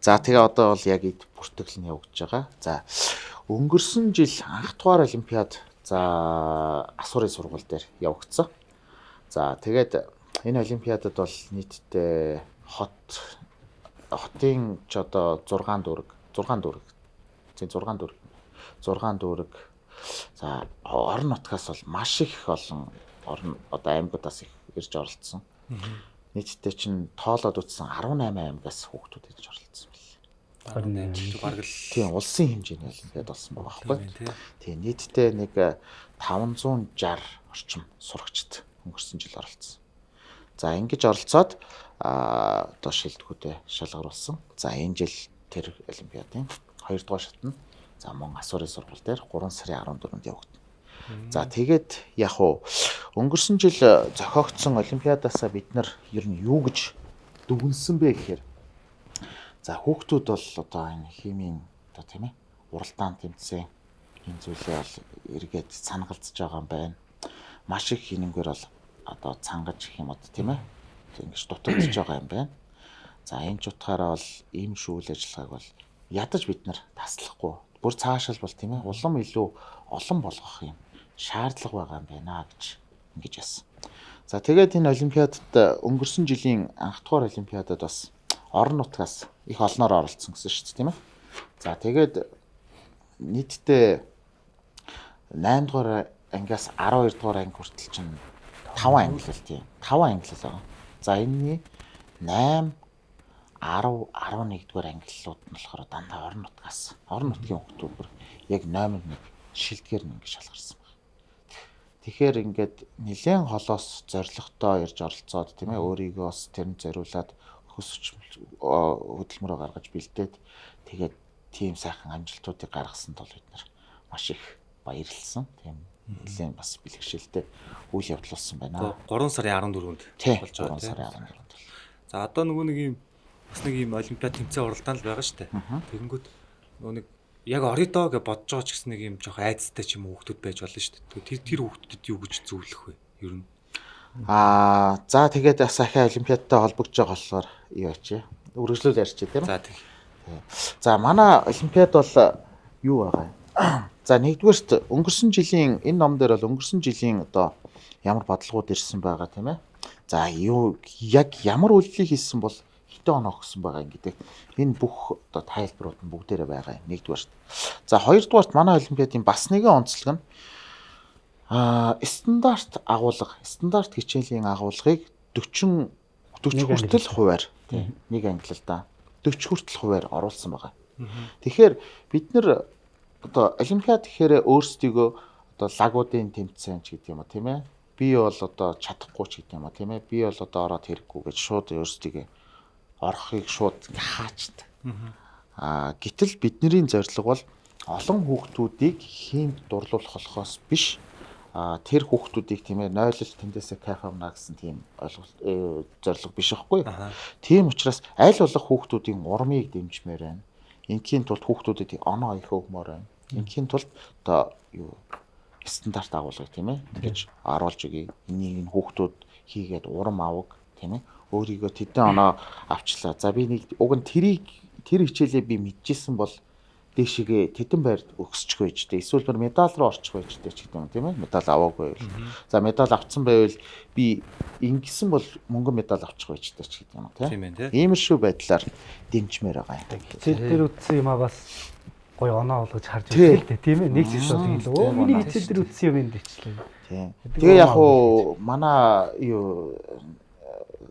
За тэгээ одоо бол яг эд бүртгэл нь явагдаж байгаа. За өнгөрсөн жил анх дугаар олимпиад за асуурын сургууль дээр явагдсан. За тэгээд энэ олимпиадад бол нийтдээ хотын ч одоо 6 дүүрэг 6 дүүрэг тийм 6 дүүрэг 6 дүүрэг за орон нутгаас бол маш их олон орон одоо аймагудаас их ирж оролцсон. Нийтдээ чинь тоолоод үтсэн 18 аймагаас хүүхдүүд ирж оролцсон байл.
28
Бараг л
Тийм улсын хэмжээний олимпиад болсон байгаа байхгүй.
тийм тий.
Тийм нийтдээ нэг 560 орчим сурагчид өнгөрсөн жил оролцсон. За ингэж оролцоод одоо шилдэгүүдээ шалгаруулсан. За энэ жил тэр олимпиадын 2 дугаар шатнд за мөн асуурын сургууль дээр 3 сарын 14-нд явагдана. За тэгээд яг уу өнгөрсөн жил зохиогдсон олимпиадаасаа бид нар ер нь юу гэж дүгнсэн бэ гэхээр за хүүхдүүд бол одоо энэ химийн одоо тийм уралдаан тэмцээн энэ зүйлээ бол эргээд цангалзж байгаа юм байна. Маш их хинэнгээр бол одоо цангаж гэх юм одоо тийм ингэж дутагдж байгаа юм байна. За энэ ч утгаараа бол ийм шүүл ажиллагааг бол ядаж бид нар таслахгүй. Бүр цаашаал бол тийм улам илүү олон болгох юм шаардлага байгаа юм байна гэж ингэж яасан. За тэгээд энэ олимпиадад өнгөрсөн жилийн анх дугаар олимпиадад бас орон нутгаас их олноор оролцсон гэсэн шүү дээ тийм. За тэгээд нийтдээ 8 дугаар ангиас 12 дугаар анги хүртэл чинь 5 ангилал тийм 5 ангилал байгаа. За энэний 8 10 11 дугаар ангиллууд нь болохоор дандаа орон нутгаас орон нутгийн хүүхдүүд бүр яг номер 1 шилдгээр нь ингэж шалгарсан байна. Тэгэхээр ингээд нэлээд холоос зоригтой ирж оролцоод тийм өөрийгөө бас тэрэнд зориулаад хөлс хөдөлмөрөө гаргаж бэлдээд тэгээд тийм сайхан амжилтуудыг гаргасан тул бид нар маш их баярлсан. Тийм нэлээд бас бэлгэшилтэй үйл явдал болсон байна.
3 сарын 14-нд
Тий,
болж байгаа
3
тий.
сарын 14-нд.
За одоо нөгөө нэг юм бас нэг юм олимпиад тэмцээн уралдаан л байгаа шүү дээ. Тэгэнгүүт нөгөө нэг яг орё доо гэж бодож байгаа ч гэсэн нэг юм жоох айцтай ч юм уу хүүхдүүд байж болно шүү дээ. Тэр тэр хүүхдүүдэд юу гэж зөвлөх вэ? Ер нь
За тэгээд бас ахиа олимпиадтай холбогдож байгаа болохоор юу ачээ. Үргэлжлүүл ярьчих тийм.
За тэг.
За манай олимпиад бол юу байгаа юм? За нэгдүгээрт өнгөрсөн жилийн энэ ном дээр бол өнгөрсөн жилийн одоо ямар бодлогууд ирсэн байгаа тийм. За юу яг ямар үйлдэлийг хийсэн бол хэдэн оноо өгсөн байгаа юм гэдэг энэ бүх одоо тайлбарууд нь бүгдээрээ байгаа юм нэгдүгээрт. За хоёрдугаарт манай олимпиадын бас нэгэн онцлог нь стандарт агуулга, стандарт хичээлийн агуулгыг 40
Нэг
хүртэл хувиар тийм нэг ангилал да 40 хүртэл хувиар оруулсан байгаа. Тэгэхээр бид нар одоо олимпиад гэхээр өөрсдийгөө одоо лагуудын тэмцээн ч гэдэг юм уу тийм. Би бол одоо чадахгүй ч гэдэг юм уу тийм. Би бол одоо ороод хэрэггүй гэж шууд өөрсдийгөө орохыг шууд ингээ хаачдаг. Гэтэл бидний зорилго бол олон хүүхдүүдийг хиймд дурлуулах болохоос биш тэр хүүхдүүдийг тийм 0-л тэндээсээ кайф авна гэсэн тийм ойлголт зорилго биш байхгүй. Тийм учраас аль болох хүүхдүүдийн урмыг дэмжмээр байна. Ингийн тулд хүүхдүүдэд оноо их өгмөр байна. Ингийн тулд одоо юу стандарт агуулгыг, тийм ээ, ингэж оруулж өгье. Энийг нь хүүхдүүд хийгээд урам аваг, тийм ээ. Өөрийгөө тэдэн оноо авчлаа. За би нэг уг нь тэрийг тэр хичээлээ би мэдчихсэн бол дээшээгээ тэдэн байр өгсчих байж тээ. Эсвэл бүр медаль руу орчих байж тээ ч гэдэг юм, тийм ээ. Медаль аваагүй байвал. За медаль авцсан байвал би ингэсэн бол мөнгөн медаль авчих байж тээ ч гэдэг юм, тийм ээ. Иймэрхүү байдлаар дэмжмээр байгаа юм.
Хичээл дээр үтсэн юм а бас гоё оноо болгож харж байна л дээ, тийм ээ. Нэг зүйл бол илүү. Өө миний хичээл дээр үтсэн юм энд ичлээ.
Тийм. Тэгээ яг уу манай юу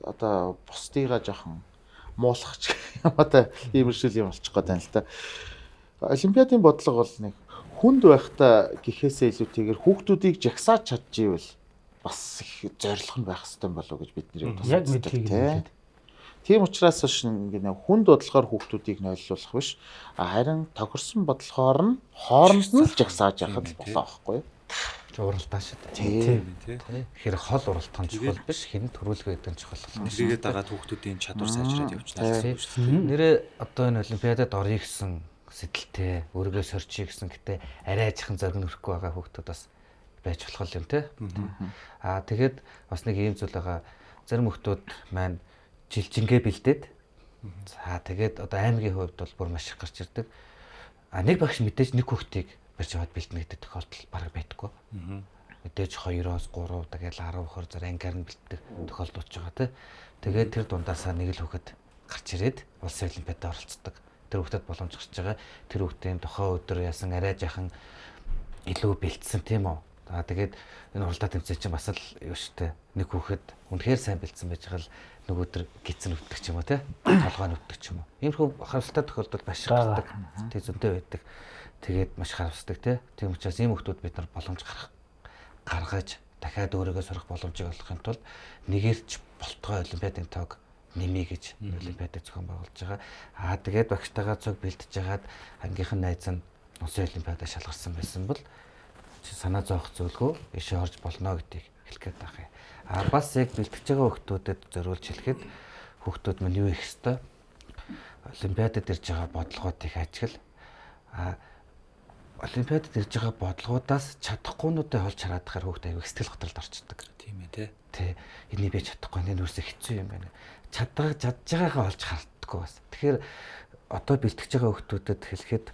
одоо бусдыгаа жоохон муулах ч юм одоо иймэрхүү юм болчих гээд байна л та. Олимпиадын бодлого бол нэг хүнд байхдаа гэхээсээ илүүтэйгээр хүүхдүүдийг жагсааж чадчихвэл бас их зорилго нь байх хэрэгтэй болов уу гэж бидний хувьд
яг мэдхийг нь.
Тийм учраас ингэ нэг хүнд бодлохоор хүүхдүүдийг нойлуулах биш, харин тохирсон бодлохоор нь хооронд нь л жагсааж яхад л болоо байхгүй юу?
Уралдаан шүү дээ.
Тийм.
Тэгэхээр хол уралдаан чухал биш, хэн төрүүлэх гэдэг нь чухал болно.
Тэрийгээ дагаад хүүхдүүдийн чадвар сайжраад явчихна.
Нэрээ одоо энэ олимпиадад орё гэсэн сэтэлтэй, өөрийгөө сорчий гэсэн гэтээ арай ажихан зориг нөрөхгүй байгаа хүүхдүүд бас байж болох юм те. Аа тэгээд бас нэг ийм зүйл байгаа. Зарим хүүхдүүд маань жилжингээ бэлдээд за тэгээд одоо аймгийн хувьд бол бүр маш их гарч ирдэг. А нэг багш мэдээж нэг хүүхдийг барьж аваад бэлдэнэ гэдэг тохиолдол бараг байдаггүй. Мэдээж 2-оос 3 тэгэл 10 20 зэрэг ангиар нь бэлддэг тохиолдол ч байгаа те. Тэгээд тэр дундаасаа нэг л хүүхэд гарч ирээд улсын олимпиадад оролцдог. Тэр хүүхдэд боломж гарч байгаа. Тэр хүүхдийн тухайн өдөр ясан арай жахан илүү бэлдсэн тийм үү. За тэгээд энэ уралдаа тэмцээн чинь бас л юу штэ. Нэг хүүхэд үнэхээр сайн бэлдсэн байж байгаа л нэг өдөр гидсэн өвддөг ч юм уу те. Толгой нь өвддөг ч юм уу. Иймэрхүү харамсалтай тохиолдол маш их гардаг. Тэг зөндөө байдаг. Тэгээд маш харамсдаг те. Тийм учраас ийм хүүхдүүд бид нар боломж гаргаж дахиад өөрийгөө сурах боломжийг олгохын тулд нэгэрч болтгой олимпиадын тоог нэмье гэж олимпиадыг зохион байгуулж байгаа. Аа тэгээд багштайгаа цуг бэлдэж хагаад ангийнх нь найз нь улсын олимпиадаа шалгарсан байсан бол санаа зовох зүйлгүй ишээ орж болно гэдгийг хэлэх гээд байх юм. Аа бас яг бэлтгэж байгаа хүүхдүүдэд зориулж хэлэхэд хүүхдүүд мань юу их ёстой? Олимпиадад ирж байгаа бодлогоодыг ажигл. Аа олимпиадад ирж байгаа бодлогоудаас чадахгүйнүүдээ олж хараад тахаар хүүхд аягүй сэтгэл готролд орчдөг.
Тийм ээ тий.
Тэ энийг би чадахгүй, энэ нүрсээ хэцүү юм байна. Чаддаг чадж байгаагаа олж харддаггүй бас. Тэгэхээр одоо бэлтгэж байгаа хүүхдүүдэд хэлэхэд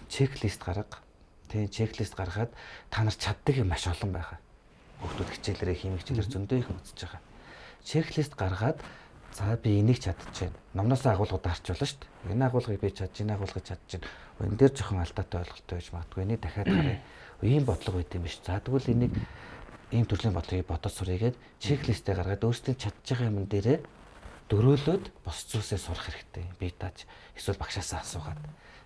чеклист гарга. Тэ чеклист гаргаад та нар чаддаг юм маш олон байгаа. Хүүхдүүд хичээлээрээ химик хичээлээр зөндөө их үзэж байгаа. Чеклист гаргаад за би энийг чадчихээн. Номноос агуулгууд харчулна шүү дээ. Энэ агуулгыг би чадж, энэ агуулгыг чадчихээн. Энэ дээр жоохон алдаатай ойлголттой байж магадгүй. Энийг дахиад харъя. Ийм бодлого байт юм биш. За тэгвэл энийг ийм төрлийн бодлогыг бодож суръя гээд чеклистээ гаргаад өөрсдийн чадж байгаа юмн дээрээ дөрөөлөөд бус зүйлсээ сурах хэрэгтэй. Би тааж эсвэл багшаасаа асуугаад.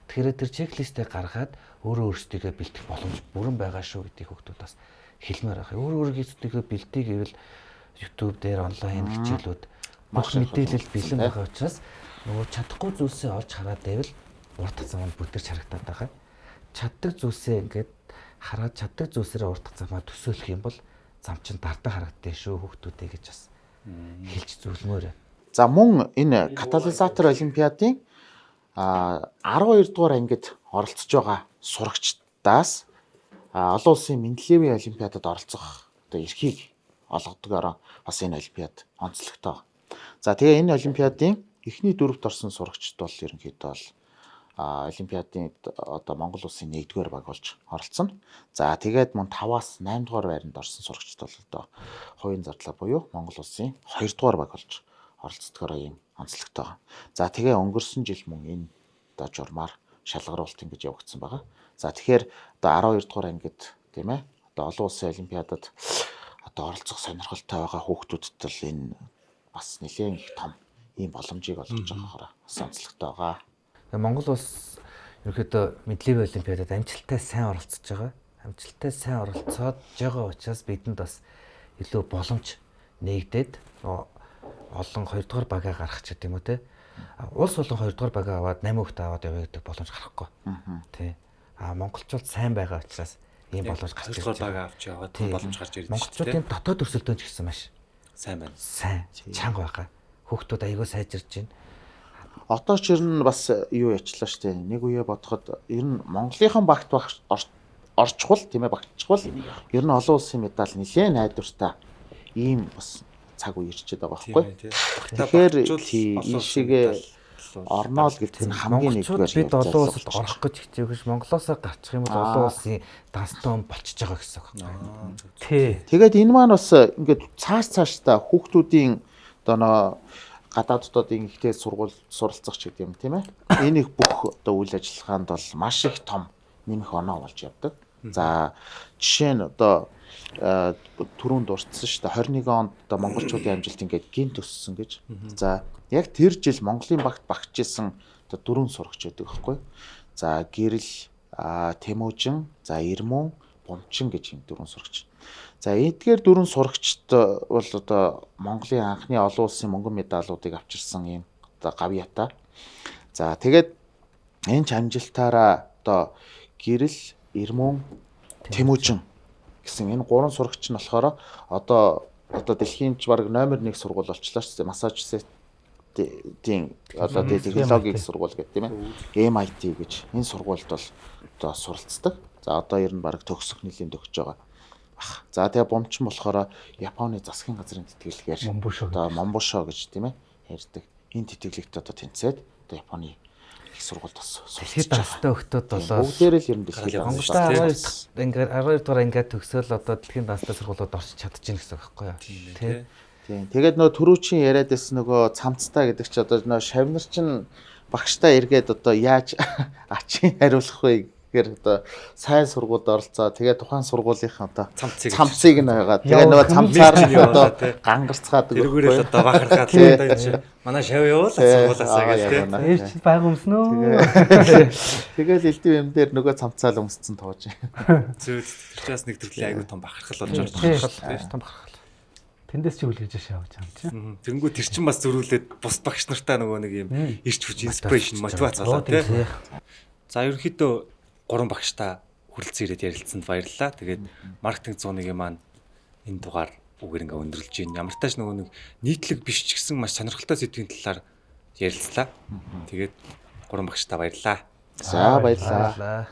Тэгэхээр тэр чеклистээ гаргаад өөрөө өөрсдийгөө бэлтгэх боломж бүрэн байгаа шүү гэдгийг хүүхдүүд бас хэлмээр байгаа. Өөрөө өөрсдийгөө бэлтгий гэвэл YouTube дээр онлайн хичээлүүд бүх мэдээлэл бэлэн байгаа учраас нөгөө чадахгүй зүйлсээ олж хараад байвал урт зам нь бүтэрч харагдаад байгаа. Чаддаг зүйлсээ ингээд хараад чаддаг зүйлсээрээ урт замаа төсөөлөх юм бол зам чинь дардаа харагддээ шүү хүүхдүүдээ гэж бас хэлж зөвлөмөр.
За мөн энэ катализатор олимпиадын 12 дугаар ангид оролцож байгаа сурагчдаас олон улсын Менделеевийн олимпиадад оролцох одоо эрхийг олгодгоороо бас энэ олимпиад онцлогтой. За тэгээ энэ олимпиадын эхний дөрөвт орсон сурагчид бол ерөнхийдөө бол олимпиадын одоо Монгол улсын 1-р баг болж оролцсон. За тэгээд мөн 5-аас 8 дугаар байранд орсон сурагчид бол одоо хувийн зардлаа буюу Монгол улсын 2-р баг болж оролцдогоороо ийм онцлогтой байгаа. За тэгээ өнгөрсөн жил мөн энэ одоо журмаар шалгаруулалт ингэж явагдсан байгаа. За тэгэхээр одоо 12 дугаар ангид тийм ээ одоо олон улсын олимпиадад одоо оролцох сонирхолтой байгаа хүүхдүүдэд бол энэ бас нэлээд их том ийм боломжийг олгож байгаагаараа бас онцлогтой байгаа.
Монгол улс ерөнхийдөө Менделеевийн олимпиадад амжилттай сайн оролцож байгаа. Амжилттай сайн оролцоод байгаа учраас бидэнд бас илүү боломж нээгдээд олон 2 дугаар багаа гаргах ч гэдэг юм уу те. Улс болон 2 дугаар багаа аваад 8 хүүхдээ аваад яваа гэдэг боломж гарахгүй. Тий. А монголчууд сайн байгаа учраас ийм боломж гарч
ирж байгаа. Багаа авч яваад боломж гарч ирж байна.
Монголчуудын дотоод өрсөлдөөн ч гэсэн маш
сайн байна.
Сайн, чанга байгаа. Хүүхдүүд аягүй сайжирч байна.
Одоо ч ер нь бас юу ячлаа штэ. Нэг үе бодоход ер нь Монголынхан багт багш орчхол тийм багтчихвал ер нь олон улсын медаль нэлээд найдвартай ийм бас цаг үе ирчээд байгаа байхгүй. Тэгэхээр ийшээгээ орно л гэдэг нь хамгийн нэгдүгээр
бид олон улсад орох гэж хичээх биш, Монголоосоо гарчих юм бол олон улсын данстай хүн болчихж байгаа гэсэн үг.
Тий.
Тэгээд энэ маань бас ингээд цааш цаашдаа хүүхдүүдийн одоо нөө гадаад дотоодын ихтэй сургууль суралцах ч гэдэг юм тийм. Энэ их бүх одоо үйл ажиллагаанд бол маш их том нэмэх оноо болж явдаг. За жишээ нь одоо түрүүн дурдсан шүү дээ 21 онд одоо монголчуудын амжилт ингээд гинт өссөн гэж. За яг тэр жил Монголын багт багтж исэн одоо дөрвөн сурагч байдаг байхгүй. За Гэрэл, Тэмүүжин, за Ирмүн, Бумчин гэж юм дөрвөн сурагч. За эдгээр дөрвөн сурагчд бол одоо Монголын анхны олон улсын мөнгөн медалуудыг авчирсан ийм одоо гавьяатай. За тэгээд энэ ч амжилтаараа одоо Гэрэл, Ирмүн, Тэмүүжин гэсэн энэ гурван сурагч нь болохоор одоо дэлхийн ч баг номер 1 сургууль болчлаа шүү дээ. Массачусетийн одоо технологийн сургууль гэдэг тийм MIT гэж энэ сургуульд бол одоо суралцдаг. За одоо ер нь баг төгсөх нэлийн төгсөж байгаа. За тэгээ Бумчин болохоор Японы засгийн газрын тэтгэлгээр одоо Момбушо гэж тийм ярьдаг. Энэ тэтгэлэгт одоо тэнцээд одоо Японы их сургуульд бас
суралцж байгаа. Данстай өгтөд болоо
бүгдээрээ л ер нь дэлхийн
Монголд ингээд 12 дугаар ингээд төгсөөл одоо дэлхийн данстай сургуулиуд орч чадчихээн гэсэн үг байхгүй юу?
Тий.
Тийм. Тэгээд нөгөө түрүүчийн яриад байсан нөгөө цамцтай гэдэг чи одоо нөгөө шавнар чинь багштай эргээд одоо яаж ачийн хариулах вэ гэхээр одоо сайн сургуульд оролцоо. Тэгээд тухайн сургуулийнхаа одоо цамцыг нь хайгаад тэгээд нөгөө цамцаар нь одоо гангарцгаадаг.
Тэрүүгээрэл одоо бахархаад одоо энэ чи манай шав явуул сургуулаасаа гэж тий.
Ээж чи байг өмснөө.
Тэгэл элдв юм дээр нөгөө цамцаал өмсцэн тоож.
Зүйл тэр чинь бас нэг төрлийн айгүй том бахархал болж орж байгаа
тий. Том бахархал.
Тэндээс чи үлгэж шавж юм чи.
Тэнгүү тэр чинь бас зөрүүлээд бус багш нартай нөгөө нэг юм ирч хүч инспирэшн мотивац болоо тий. За ерөнхийдөө гурван багштай хүрэлцэн ирээд ярилцсанд баярлалаа. Тэгээд маркетинг 101-ийн маань энэ дугаар үгээр ингээ өндөрлөж байна. Ямар тач нөгөө нэг нийтлэг биш ч гэсэн маш сонирхолтой сэдвийн талаар ярилцлаа. Тэгээд гурван багштай баярлалаа.
За баярлалаа.